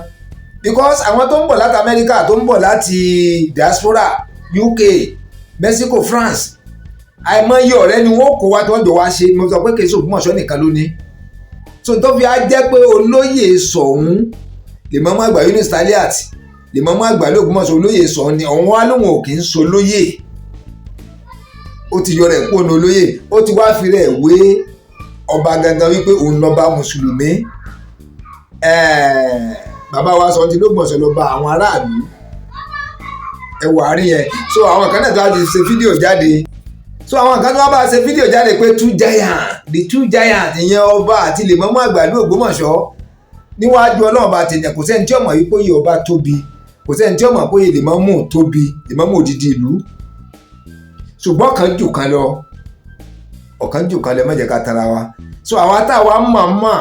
because àwọn tó ń bọ̀ láti Amẹ́ríkà, tó ń bọ̀ láti diaspora, UK, Mexico, France, àìmọye ọ̀rẹ́ ni wọ́n kó wá tí wọ́n jọ wá ṣe. Mo sọ pé kì í ṣe Ògbómọ̀ṣọ́ nìkan lónìí. So tó fi á jẹ́ pé olóyè Ṣọ̀ún, lèmọ́mú àgbà Yunus Taliat, lèmọ́mú àgbà l'Ògbómọ̀ṣọ́, olóyè Ṣọ̀ún ni òun wá lóun ò kì í so lóyè. Ó ti yọ rẹ̀ kúrò ní olóyè, ó ti wá fi rẹ̀ wé ọba gangan wípé òun lọ́ba mùsùlùmí. Bàbá wa sọ ti l'Ògbómọ̀ṣọ́ lọ́ba àwọn aráàlú. Ẹ wà á rí yẹn. So àwọn kan náà tó wá ti ṣe fídíò jáde, so àwọn kan tó wá bá ṣe fídíò jáde pé two giant, the two giant, ìyẹn ọba àti lèmọ́mú àgbà ní Ògbómọ̀ṣọ́. Níwájú Ọlọ́run bá ti yàn, kò sẹ́ni tí ó mọ̀ wípé oyè ọba tóbi, kò sẹ́ni tí ó mọ̀ pé oyè lèmọ́mú tóbi, lèmọ́mú òdìdí ìlú, ṣùgbọ́n kan jù kan lọ, ọ̀kan jù kan lọ. Ẹ má jẹ́ ká tara wa. So àwa táwa mọ̀ mọ̀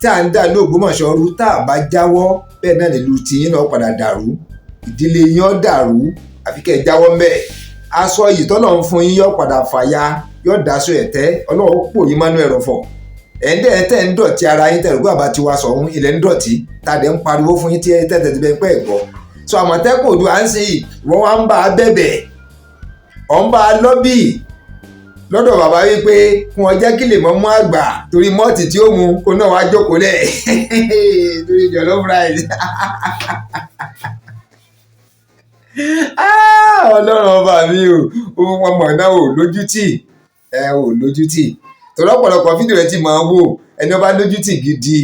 tí à ń dà ní Ògbómọ̀ṣọ́ rú, tá a bá jáwọ́ bẹ́ẹ̀ náà, nílùú tiyín náà padà dàrú, ìdílé yín ó dàrú. Àfi kẹ́ ẹ jáwọ́ ńbẹ̀. Aṣọ yìí tọ́lọ̀ ń fún yín yóò padà fàya, yóò daṣọ ẹ̀tẹ́. Ọlọ́run pò yín mọ́nú ẹ̀rọ̀fọ̀. Ẹ̀ńdẹ̀ tẹ̀ ń dọ̀tí ara yín tẹ̀rù pé àbá tiwa sọ̀hún ilẹ̀ ń dọ̀tí tá a dẹ̀ ń pariwo fún yín tí ẹ tẹ̀tẹ̀ ti bẹ́ẹ̀ pẹ́ gbọ́. So Àmọ̀tẹ́kùn Oòduà ń sìn yìí, wọ́n wá ń bá a bẹ̀bẹ̀, ọ̀ ń bá a lọ́bì lọ́dọ̀ bàbá wípé kí wọ́n jẹ́ kí lè mọ́ mú àgbà torí malt tí ó mu kó náà wá jókòó lẹ̀ torí jollof rice. Ọlọ́run ọba mi o, wọn mọ̀ náà ò lójútì, ẹ ò lójútì, torí ọ̀pọ̀lọpọ̀ fídíò rẹ ti máa ń wò. Ẹni ọba lójútì gidi,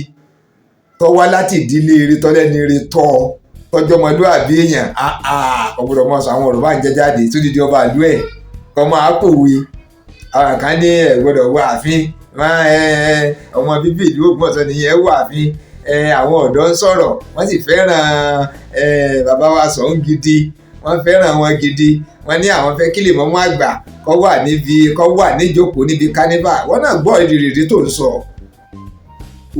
tọ́ wá láti ìdílé eré, tọ́lẹ́ni eré, tọ́ tọ́jọ́ ọmọlúwàbí èèyàn, kò gbọ́dọ̀ mọ̀ sọ àwọn ọ̀rọ̀ bá ń jẹ́ jáde tó dídí ọba àlú ẹ̀ kọ́ máa pòwe. Àwọn kan ní ẹ̀ gbọ́dọ̀ wọ ààfin, ọmọ bíbí ìlú Ògbómọ̀ṣọ́ nìyẹn wọ ààfin. Àwọn ọ̀dọ́ ń sọ̀rọ̀, wọ́n sì fẹ́ràn bàbá wa Ṣọ̀ún gidi, wọ́n fẹ́ràn wọn gidi. Wọ́n ní àwọn fẹ́ kí lèmọ́mú àgbà kó wà níbi, kó wà níjókòó níbi carnival. Wọ́n náà gbọ́ rédèrèdè tó ń sọ,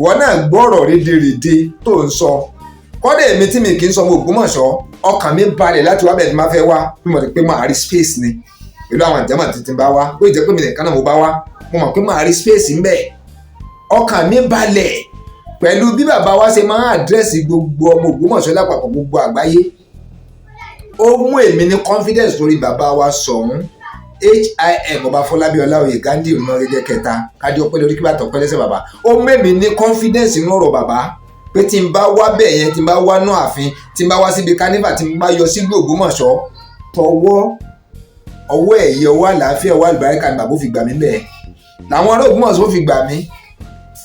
wọ́n náà gbọ́rọ̀ rédèrèdè tó ń sọ. Kọ́dẹ̀ èmi tí mi kì í sọ ọmọ Ògbómọ̀ṣọ́, ọkàn mi balẹ̀ láti wá bẹ́ẹ̀ tí máa fẹ́ wá bí mo ti pé máa rí space ni pẹ̀lú àwọn àjẹmọ̀ tuntun bá wá. Ó jẹ́ pé mi nìkan náà mo bá wá, mo mọ̀ pé máa rí space ń bẹ̀. Ọkàn mi balẹ̀ pẹ̀lú bí bàbá wa ṣe máa ń address gbogbo ọmọ Ògbómọ̀ṣọ́ lápapọ̀, gbogbo àgbáyé. Ó mú èmi ní confidence lórí bàbá wa Ṣọ̀ún HIM Ọba Fọlábí Ọláoyè Ghandi ọ̀nà gẹ́gẹ́ kẹta. Kádé ọpẹ́ lórí, kíbàtọ̀ pẹ́ lẹ́sẹ̀ bàbá. Ó mú èmi ní confidence nínú ọ̀rọ̀ bàbá pé tí n bá wá bẹ́ẹ̀ yẹn, tí n bá wá nú ààfin, tí n bá wá síbi carnival, tí n bá yọ sílùú Ògbómọ̀ṣọ́, tọwọ́ ọwọ́ ẹ̀yẹ, ọwọ́ àlàáfíà, ọwọ́ àlùbáríkà ni bàbá ò fi gbà mí bẹ́ẹ̀, làwọn ará Ògbómọ̀ṣọ́ fi gbà mí.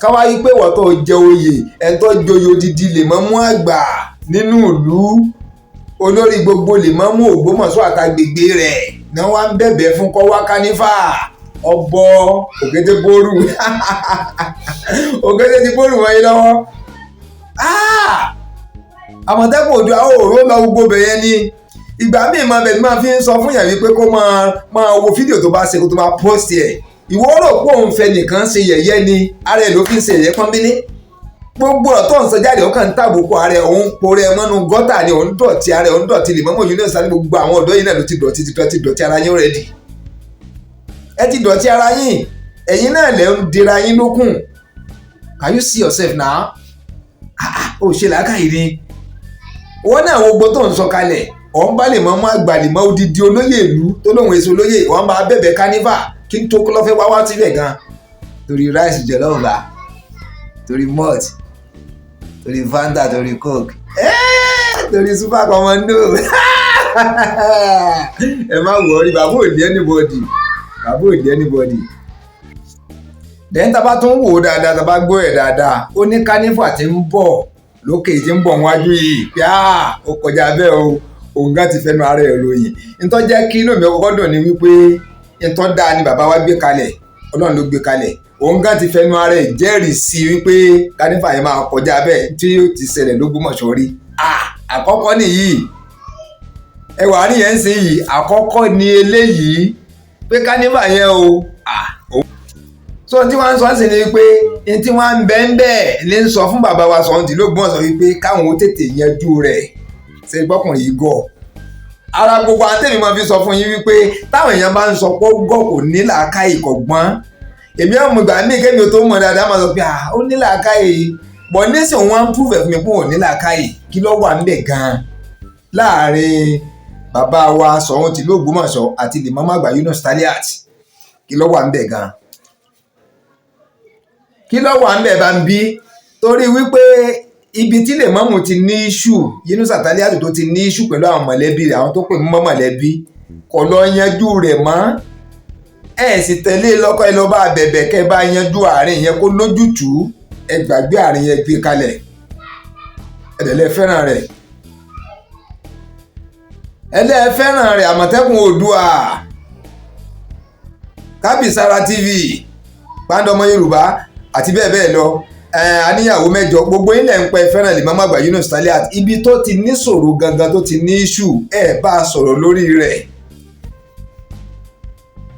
Káwá yí pé wọ́n tó jẹ oyè, ẹni tó joyè odidi lè mọ́ mú àgbà nínú ìlú, olórí gbogbo lè mọ́ mú Ògbómọ̀ṣọ́ àtàgbègbè rẹ̀ ní wọ́n á ń bẹ̀bẹ̀ fún kọ́ wá carnival. Ọbọ òkété bóòrù, òkété ti bóòrù wọ́n yín lọ́wọ́. Àmọ̀tẹ́kùn Oòduà òòró lọ gbogbo bẹ̀yẹn ni. Ìgbà míì máa bẹ̀ tí máa fi ń sọ fún yàn wípé kó máa wo fídíò tó bá ṣe kó tó máa post ẹ̀. Ìwọ rò pé òun fẹ́ nìkan ṣe yẹ̀yẹ́ ni, ara ẹ̀ ló fi ń ṣe yẹ̀yẹ́ pọ́nbélé. Gbogbo ọ̀rọ̀ tó ń sọ jáde, ó kàn ń tàbùkù ara ẹ̀, òun porẹ́ mọ́nú gọ́tà ni, òun dọ̀tí ara ẹ̀, òun dọ̀tí lè mọ́mọ́ yìí náà sáré. Gbogbo àwọn ọ̀dọ́ yìí náà ló ti dọ̀tí, ti dọ̀tí, dọ̀tí ara yín already. Ẹ ti dọ̀tí ara yín, ẹ̀yin náà lẹ̀ ń dira yín lókun. Can you see yourself now? Ó ṣe làákàyè ni. Wọ́n náà wo gbogbo tó ń sọ kalẹ̀, òun bá lè mọ́ mọ́ àgbà, lè mọ́ odidi olóyè ìlú tó lóun èso olóyè, wọ́n bá bẹ̀bẹ̀ carnival kí n tó lọ́fẹ́ wá wá síbẹ̀ gan torí rice jollof, torí malt, torí Fanta, torí Coke, torí Super Commando. Ẹ má worry, bàbá ò ní anybody, bàbá ò ní anybody. Then tá a bá tún wò ó dáadáa, tá a bá gbọ́ ẹ̀ dáadáa, ó ní carnival tí ń bọ̀ lókè, tí ń bọ̀ wájú yìí pé ó kọjá bẹ́ẹ̀ o. Òun gan ti fẹnu ara ẹ̀ ròyìn. Ntọ́ jẹ́ kí inú mi kọ́kọ́ dùn ni wípé ntọ́ dáa ni bàbá wa gbé kalẹ̀, Ọlọ́run ló gbé kalẹ̀. Òun gan ti fẹnu ara ẹ̀ jẹ́rìí sí wípé carnival yẹn máa kọjá bẹ́ẹ̀ tí ó ti ṣẹlẹ̀ l'Ógbómọ̀ṣọ́ rí. Àkọ́kọ́ nìyí, ẹwà àárín yẹn ń sìn yìí, àkọ́kọ́ ni eléyìí pé carnival yẹn o. So tí wọ́n ń sọ sí ni pé ní tí wọ́n ń bẹ́ ń bẹ́ẹ̀ ní ń sọ fún bàbá wa Ṣọ̀ún tí l'Ógbómọ̀ṣọ́ wípé káwọn ó tètè yanjú rẹ̀. Ṣe gbọ́kùnrin yìí gọ̀? Ara gbogbo àtẹ̀mí máa fi sọ fún yín wípé táwọn èèyàn bá ń sọ pé ó gọ̀, kò ní làákàyè, kò gbọ́n. Èmi ọmọ ìgbà míì kémi ò tó mọ̀ dáadáa máa sọ pé ó ní làákàyè bọ̀. Nísìnyí wọ́n á ń prove ẹ̀ fún mi pé ò ní làákàyè. Kí ló wà ńbẹ̀ gan-an láàrin bàbá wa Ṣọ̀ún tìlú Ògbómọ̀ṣọ́ àti Lèmọ́mù Àgbà Yunus Taliat? Kí ló wà ńbẹ̀ gan-an? Kí ló wà ńbẹ̀ bá ń bí? Torí wípé ibi tí Lèmọ́mù ti ní issue, Yunus Taliat tó ti ní issue pẹ̀lú àwọn mọ̀lẹ́bí rẹ̀, àwọn tó pè mọ́ mọ̀lẹ́bí, kò lọ yanjú rẹ̀ mọ́. Ẹ sì tẹ̀lé lọ́kọ́, ẹ lọ bá bẹ̀bẹ̀ kẹ́ ẹ bá yanjú àárín yẹn kó lójútùú. Ẹ gbàgbé àárín yẹn, gbé kalẹ̀. Ẹ̀dẹ̀lẹ̀ fẹ́ràn rẹ̀, ẹlẹ́ fẹ́ràn rẹ̀. Àmọ̀tẹ́kùn Oòduà, Kábísára TV, Pàǹdọ̀mọ Yorùbá àti bẹ́ẹ̀ bẹ́ẹ̀ lọ, aníyàwó mẹ́jọ, gbogbo ilẹ̀ ń pẹ́ fẹ́ràn Lèmọ́mù Àgbà Yunus Taliat. Ibi tó ti níṣòro gangan, tó ti ní issue, ẹ bá a sọ̀rọ̀ lórí rẹ̀,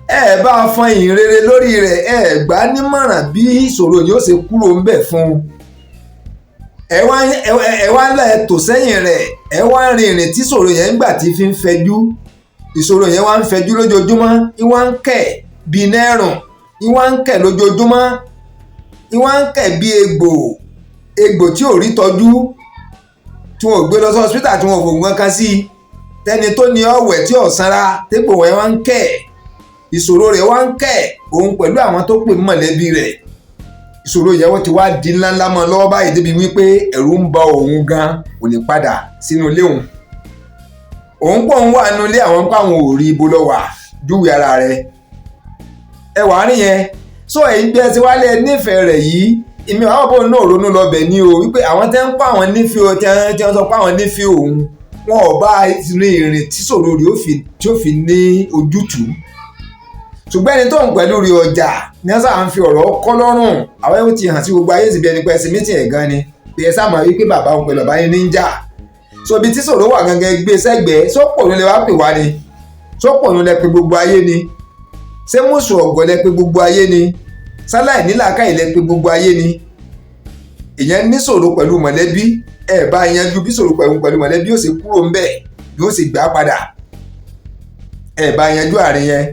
ẹ bá a fọn ìyìn rere lórí rẹ̀, ẹ gbà á nímọ̀ràn bí ìṣòro yóò ṣe kúrò ńbẹ̀ fún un. Ẹ wá lẹ̀ tò sẹ́yìn rẹ̀, ẹ wá rin ìrìn tí ìṣòro yẹn ń gbà tí fi ń fẹjú. Ìṣòro yẹn wá ń fẹjú lójoojúmọ́, ìwá ń kẹ̀ bí nẹ́rùn, ìwá ń kẹ̀ lójoojúmọ́, ìwá ń kẹ̀ bí egbò, egbò tí ò rí tọ́jú, tí wọn ò gbé lọ sí hospital, tí wọn ò fògùn kankan sí, tẹni tó ní ọ̀wẹ̀ tí ò sanra, tégbò wọn wá ń kẹ̀. Ìṣòro rẹ̀ wá ń kẹ̀, òun pẹ̀lú àwọn tó pè mọ̀lẹ́bí rẹ̀. Ìṣòro yẹn wọ́n ti wá di ńláńlá mọ́ lọ́wọ́ báyìí, débi wípé ẹ̀rù ń ba òun gan, kò lè padà sínú ilé òun. Òun pọ̀ ń wà nínú ilé, àwọn ń pa àwọn ò rí. Ibo lọ wà? Júwe ara rẹ̀. Ẹ wàá rí yẹn so. Ẹ̀yin bí ẹ ti wálé nífẹ̀ẹ́ rẹ̀ yìí, èmi àwọn bóun náà ronú lọ bẹ̀ ní o, wípé àwọn tẹ́ ń pa àwọn nífẹ̀ẹ́ o, tí wọ́n sọ pé àwọn nífẹ̀ẹ́ òun, wọn ò bá rin ìrìn tí ṣòro rẹ̀ tí ó fi ní ojútùú. Ṣùgbọ́n ẹni tó ń pẹ̀lú rí ọjà ní wọ́n sáà ń fi ọ̀rọ̀ kọ́ lọ́rùn. Àwọn ẹ̀hún ti hàn sí gbogbo ayé síbi ẹni pé ẹsẹ̀ mítì ẹ̀ gan ni pé ẹ sáà mọ̀ wípé bàbá òun pẹ̀lú bàbá yín ní ń jà. So ibi tí ṣòro wà gangan, gbé sẹ́gbẹ̀ẹ́. Sọ́pọ̀ ló lè wá pè wá ni? Sọ́pọ̀ ló lè pe gbogbo ayé ni? Ṣé mùsùn ọ̀gọ̀ lẹ pe gbogbo ayé ni? Sáláì nílàákàyè lẹ pe gbogbo ayé ni? Ìyẹn níṣòro pẹ̀lú mọ̀lẹ́bí, ẹ bá yanjú bí ṣòro pẹ̀lú mọ̀lẹ́bí yóò ṣe kúrò ńbẹ̀, yóò sì gbà padà. Ẹ bá yanjú àárín yẹn.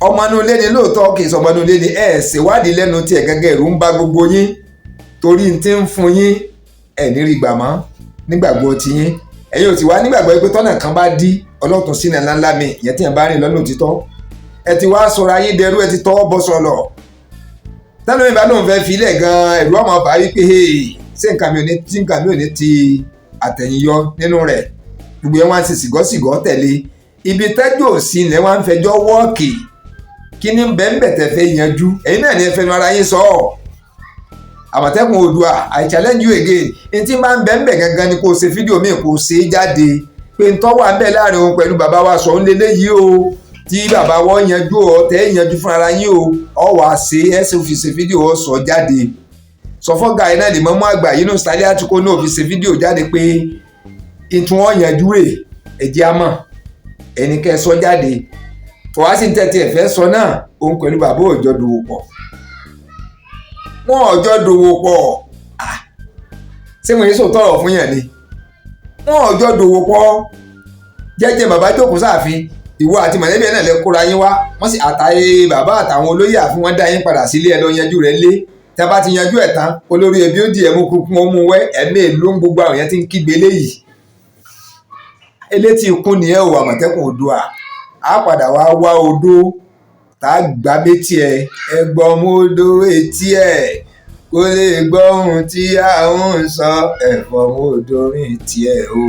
Ọmọ inú ilé ni lóòótọ́, kì í sọ ọmọ inú ilé ni. Ẹ ṣèwádìí lẹ́nu tiẹ̀ gẹ́gẹ́. Ẹ̀rù ń ba gbogbo yín torí n ti ń fún yín, ẹ̀ ní rí gbà mọ́ nígbàgbọ́ ti yín. Ẹ̀yin ò sì wá nígbàgbọ́ pé tọ́nà kan bá dí, ọlọ́tún sínú ńláńlá mi. Ìyẹn tí yẹn bá rìn lọ́nà òtítọ́, ẹ ti wá sọ̀rọ̀ ayé dẹrú, ẹ ti tọwọ́ bọ́ sọ̀lọ̀. Tẹ́lẹ̀ mi bá lóun fẹ́ filẹ̀ gan-an, ẹ̀rù ọmọ bá wípé ṣé nǹkan mi ò ní tí nǹkan mi ò ní ti àtẹ̀yìnyọ nínú rẹ̀. Gbogbo yẹn wá ń ṣe sìgọ́sìgọ́ tẹ̀lé ibi tẹ́jọ́ òsì ilẹ̀, wá ń fẹjọ́ wọ́ọ̀kì. Kí ni bẹ́ẹ̀nbẹ̀ tẹ̀ fẹ́ yanjú? Ẹ̀yin náà ní ẹ fẹnu ara yín sọ ọ́. Àmọ̀tẹ́kùn Oòduà, I challenge you again. N tí máa ń bẹ́ẹ̀nbẹ̀ gangan ni kò ṣe fídíò míì, kò ṣe é jáde pé n tọ́wọ́ à ń bẹ̀ láàrin òun pẹ̀lú bàbá wa sọ̀ ń lélẹ́ yìí o, tí bàbá wọn yanjú ọ, tẹ́ yanjú fún ara yín o. Ọ wà ṣe ẹ ṣe fi ṣe fídíò, ọ sọ jáde. Sọ fọ́gà iná lè mọ́mú àgbà yìí nù sálẹ̀ àtúkò náà fi ṣe fídíò jáde pé ìtún wọn yanjú rè. Ẹ̀jẹ̀ àmọ́ ẹnì kẹ́ sọ jáde kò wá sí ní tẹ́tí ẹ̀fẹ́ sọ náà. Òun pẹ̀lú bàbá òjò dòwò pọ̀, wọn òjò dòwò pọ̀. Ṣé mo yẹ sọ tọrọ fún yàn ni? Wọn òjò dòwò pọ̀ jẹ́jẹ́. Bàbá jókòó sáàfin, ìwọ àti mọ̀lẹ́bí ẹ̀ náà lẹ kóra yín wá. Wọ́n sì àtàyè bàbá àtàwọn olóyè àfi wọ́n dá yín padà sílé, ẹ lọ yanjú rẹ̀ lé. Tí a bá ti yanjú ẹ̀ tán, olórí ẹbí ó di ẹ̀mú kúkú, ó mú wẹ́ ẹ̀mí èlò ń. Gbogbo àwọn yẹn ti ń kígbe léyìí, elétí ikún ni ẹ ò. Àmọ̀tẹ́kùn Oòduà, á padà wá wá odó tá a gbá méjì ẹ. Ẹ gbọ́ mú odó etí ẹ kó lè gbọ́ ohun tí a ń sọ. Ẹ̀fọ́ mú odó rìn tiẹ̀ o,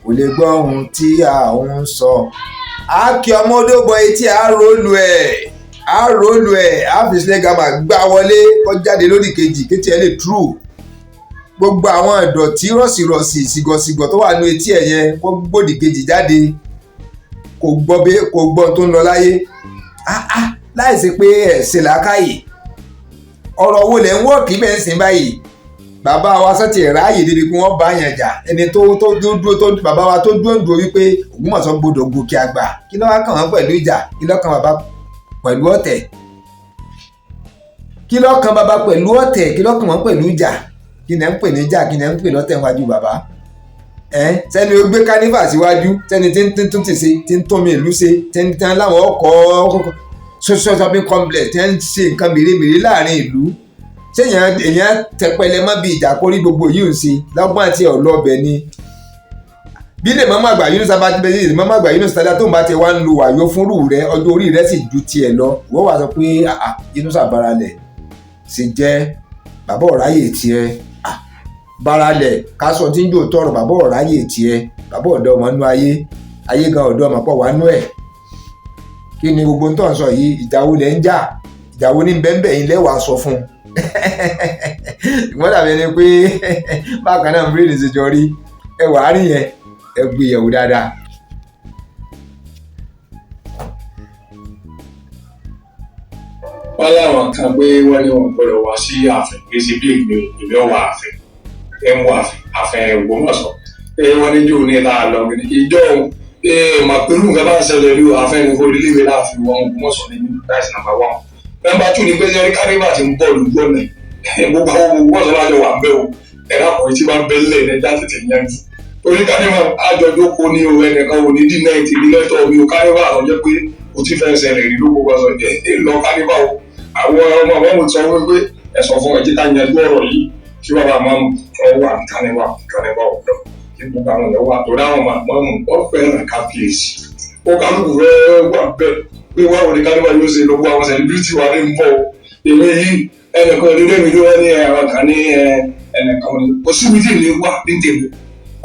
kò lè gbọ́ ohun tí a ń sọ. Á kí ọmọ odó bọ etí, á rólu ẹ̀, á rólu ẹ̀, á fi sílẹ̀ gàmà gbá wọlé kó jáde lódì kejì kétí ẹ lè true. Gbogbo àwọn ìdọ̀tí rọ̀sìrọ̀sì, sìgọ̀sìgọ̀ tó wà ní etí ẹ̀ yẹn, kó gbòdì kejì jáde, kò gbọ́ bí kò gbọ́ tó ń lọ láyé. Láìsí pé ẹ̀ ṣe làákàyè, ọ̀rọ̀ wo lẹ̀ ń wọ́ọ̀kì bẹ́ẹ̀ ń sìn báyìí? Bàbá wa sọ́tì ráàyè débi pé wọ́n bá yàn jà. Ẹni tó dúró tó bàbá wa tó dúró ń dúró wípé Ògbómọ̀ṣọ́ gbọdọ̀ gòkè àgbà, kí ló wá kàn wọ́n pẹ̀lú ìjà? Kí ló kàn bàbá pẹ̀lú ọ̀tẹ̀? Kí ló kàn bàbá pẹ̀lú ọ̀tẹ̀? Kí ló kàn wọ́n pẹ̀lú ìjà? Kí ni ẹ̀ ń pè ní ìjà? Kí ni ẹ̀ ń pè lọ́tẹ̀ wájú bàbá? Ẹ sẹ́ni ó gbé carnival síwájú, sẹ́ni tí ń tún ti ṣe, tí ń tún mi ìlú ṣe, tí ń tán láwọn ọkọ̀ social shopping complex, tí ń ṣe nǹkan mèremère láàrin ìlú. Ṣé èèyàn tẹpẹlẹ mọ́ bí ìjà kórí gbogbo yìí ń ṣe lọ́gbọ́n àti ọ̀lọ́ọ̀bẹ ni? Bí lè mọ́mọ́ àgbà Yunus abájíbẹ́ lè mọ́mọ́ àgbà Yunus tàdá tó ń bá ti wá ń lo wàyó fúnrú rẹ, ọjọ́ orí rẹ sì ju tiẹ̀ lọ, wọ́n wá sọ pé Yunus àbáralẹ̀ ṣe jẹ́ bàbá ọ̀ráyè tiẹ̀ baralẹ̀ kásọ̀ tí ń jò tọrọ bàbá ọ̀ráyè tiẹ̀, bàbá ọ̀dọ́ ọmọ nú ayé, ayé gan ọ̀dọ́ ọmọ pọ̀ wá nú ẹ̀. Kí ni gbogbo ń tọ̀ ń sọ yìí? Ìjà wo lẹ̀ ń jà? Ìjà wo ní bẹ́ńbẹ́ yín lẹ́wàá sọ fún un? Ìwọ́n dàbí ẹni pé bákan náà bíréèdì ṣe jọ rí. Ẹ wà á rí yẹn, ẹ gbé yẹ̀wò dáadáa. Wọ́n láwọn kan pé wọ́n ní wọn gbọ́dọ̀ wá sí ààfin, kì í ṣe bí èmi ò èmi ò wá ààfin, ẹ ń wá ààfin, ààfin Ògbómọ̀ṣọ́. Pé wọ́n ní jòun ní ìta lọ ìjọ òun mà pẹ̀lú nǹkan bá ń ṣẹlẹ̀ rí o, ààfin ní kò rí léwe láàfin wọn Ògbómọ̀ṣọ́ ní that's number one. Number two ni pé sẹ́rí carnival ti ń bọ̀ lójú ọ̀nà, gbogbo àwọn Ògbómọ̀ṣọ́ lájọ wà ń bẹ̀ o, ẹ̀rọ àkọ́yí tí wọ́n bẹ́ lẹ̀ ní ẹja tètè yanjú torí carnival àjọjọ́ kò ní o, ẹnìkan ò ní dínà ìtìbí lẹ́tọ̀ mi o. Carnival àwọn jẹ́ pé o ti fẹ́ ṣẹlẹ̀ rí ló gbogbo ọ̀sán ẹ̀ lọ carnival o. Àwọn ọmọ àwọn ọmọ sọ wípé ẹ sọ fún ẹ jẹ́ ká yanjú ọ̀rọ̀ yìí tí bàbá máa ń tọ́ wà ní carnival, carnival ọ̀dọ́ kí gbogbo àwọn èèyàn wà torí àwọn máa ń wọ́n fẹ́ràn kábíyèsí, ó kálukú fẹ́ wà bẹ́ẹ̀ pé wọ́n ò ní carnival yóò ṣe lọ́gbọ́ àwọn celebrity wà ní ń bọ̀. Èmi yìí ẹnìkan ní lẹ́mi ló wá ní àwọn kan ní ẹnìkan ní kò síbi tí ìlú wà ní tèmi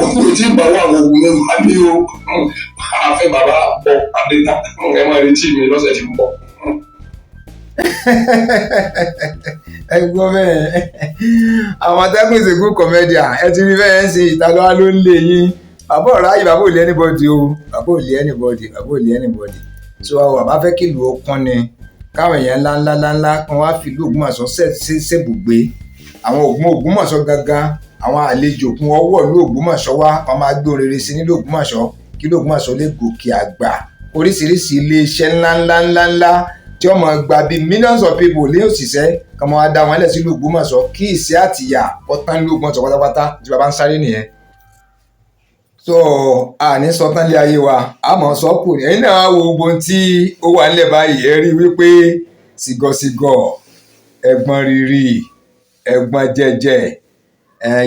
òkú tí ń bá wà wọ òun wà ní o. Àfẹ́ bàbá bọ̀ adéta, ẹ máa retí mi lọ́sẹ̀ tí ń bọ̀. Ẹ gbọ́ bẹ́ẹ̀, àwọn atẹ́gùn ìsìnkú comedian, ẹ ti rí bẹ́ẹ̀ ń sin ìtàlọ́wá ló ń lé yín. Bàbá ọ̀rá yìí, bàbá ò lé anybody o, bàbá ò lé anybody, bàbá ò lé anybody. So àwọn bàbá fẹ́ kí ìlú ó kún ni, káwọn èèyàn ńlá ńlá ńlá ńlá kan wá fi ìlú Ògbómọ̀ṣọ́ ṣèbùgbé. Àwọn Ògbómọ̀ṣọ́ gangan, àwọn àlejò kún ọwọ́ ìlú Ògbómọ̀ṣọ́ wá, wọn máa gbé orere sí nílùú Ògbómọ̀ṣọ́ kí ìlú Ògbómọ̀ṣọ́ lè gòkè àgbà. Oríṣiríṣi iléeṣẹ́ ńlá ńlá ńlá ńlá tí wọ́n máa gba bíi millions of people ní òṣìṣẹ́ kan máa dá wọn lẹ̀ sílùú Ògbómọ̀ṣọ́, kí ìṣẹ́ àtìyà kó tán nílùú Ògbómọ̀ṣọ́ pátápátá tí bàbá ń sáré nìyẹn. So àní sọ tán lé ayé wa, àmọ́ sọ kù ní ẹ̀yin náà wo gbogbo ohun tí ó wà nílẹ̀ báyìí. Ẹ rí i wípé sìgọ̀sìgọ̀, ẹ̀gbọ́n rírì, ẹ̀gbọ́n jẹ́jẹ́,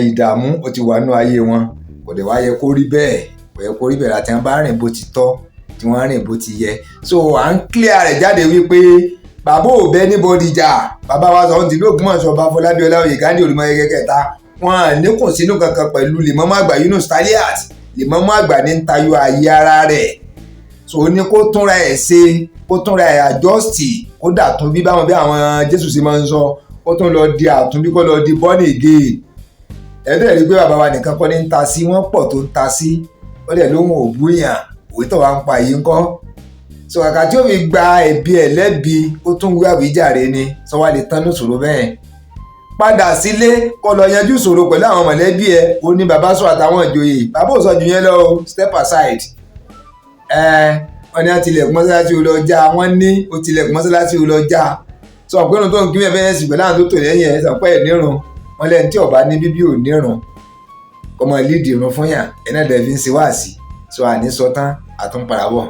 ìdààmú ó ti wà nínú ayé wọn. Kò dẹ̀ wá yẹ kó rí bẹ́ẹ̀, kò yẹ kó rí bẹ́ẹ̀ láti wọn bá rìn bó ti tọ́, tí wọ́n rìn bó ti yẹ. So à ń clear rẹ̀ jáde wípé bàbá ò bẹ́ anybody jà. Bàbá wa sọ ohun tìlú Ògbómọ̀ṣọ́, ọba Fọlábí Ọláoyè Ghandi Olúmọyẹgẹ kẹta, wọn níkùn sínú kankan pẹ̀lú Lèmọ́mọ́ àgbà Yunus Taliat. Lèmọ́mọ́ àgbà ní ń tayọ ààyè ara rẹ̀. So ó ní kó túnra ẹ̀ ṣe, kó túnra ẹ̀ adjust, kó dà tún bí báwọn bí àwọn Jésù ṣe máa ń sọ, kó tún lọ di àtúnbí, kó lọ di born again. Ẹ̀ẹ́dẹ̀ rí i pé bàbá wa nìkan kọ́ ní ń ta sí, wọ́n pọ̀ tó ń ta sí. Ó dẹ̀ lóhùn òbúyàn, òwe tó wà ń pa yìí ń kọ́. So kàkà tí ó fi gba ẹ̀bi ẹ̀ lẹ́bi, ó tún wí àwíjàre ni. Sọ wá lè tán lóṣòro bẹ́ẹ̀. Padà sílé kó lọ yanjú ìṣòro pẹ̀lú àwọn mọ̀lẹ́bí ẹ. Ó ní bàbá sọ àtàwọn ìjòyè, bàbá ò sọ jù yẹn lọ o, step aside. Ẹ wọ́n ní àtìlẹ̀kùn mọ́sálásí ò lọ já, wọ́n ní ó tilẹ̀kùn mọ́sálásí ò lọ já. Sọ pé irun tó ń kí mẹ́fẹ́ sì pẹ̀lú àwọn tó tò lẹ́yìn ẹ̀, sọ pé ẹ̀ nírun wọn lẹ́ni tí ọba ní bíbí ò nírun kọ́mọ lídìí irun fún yàn, ẹ̀ náà dẹ̀ fi ń ṣe wáàsí. So àní sọ tán, àtúnpadà bọ̀.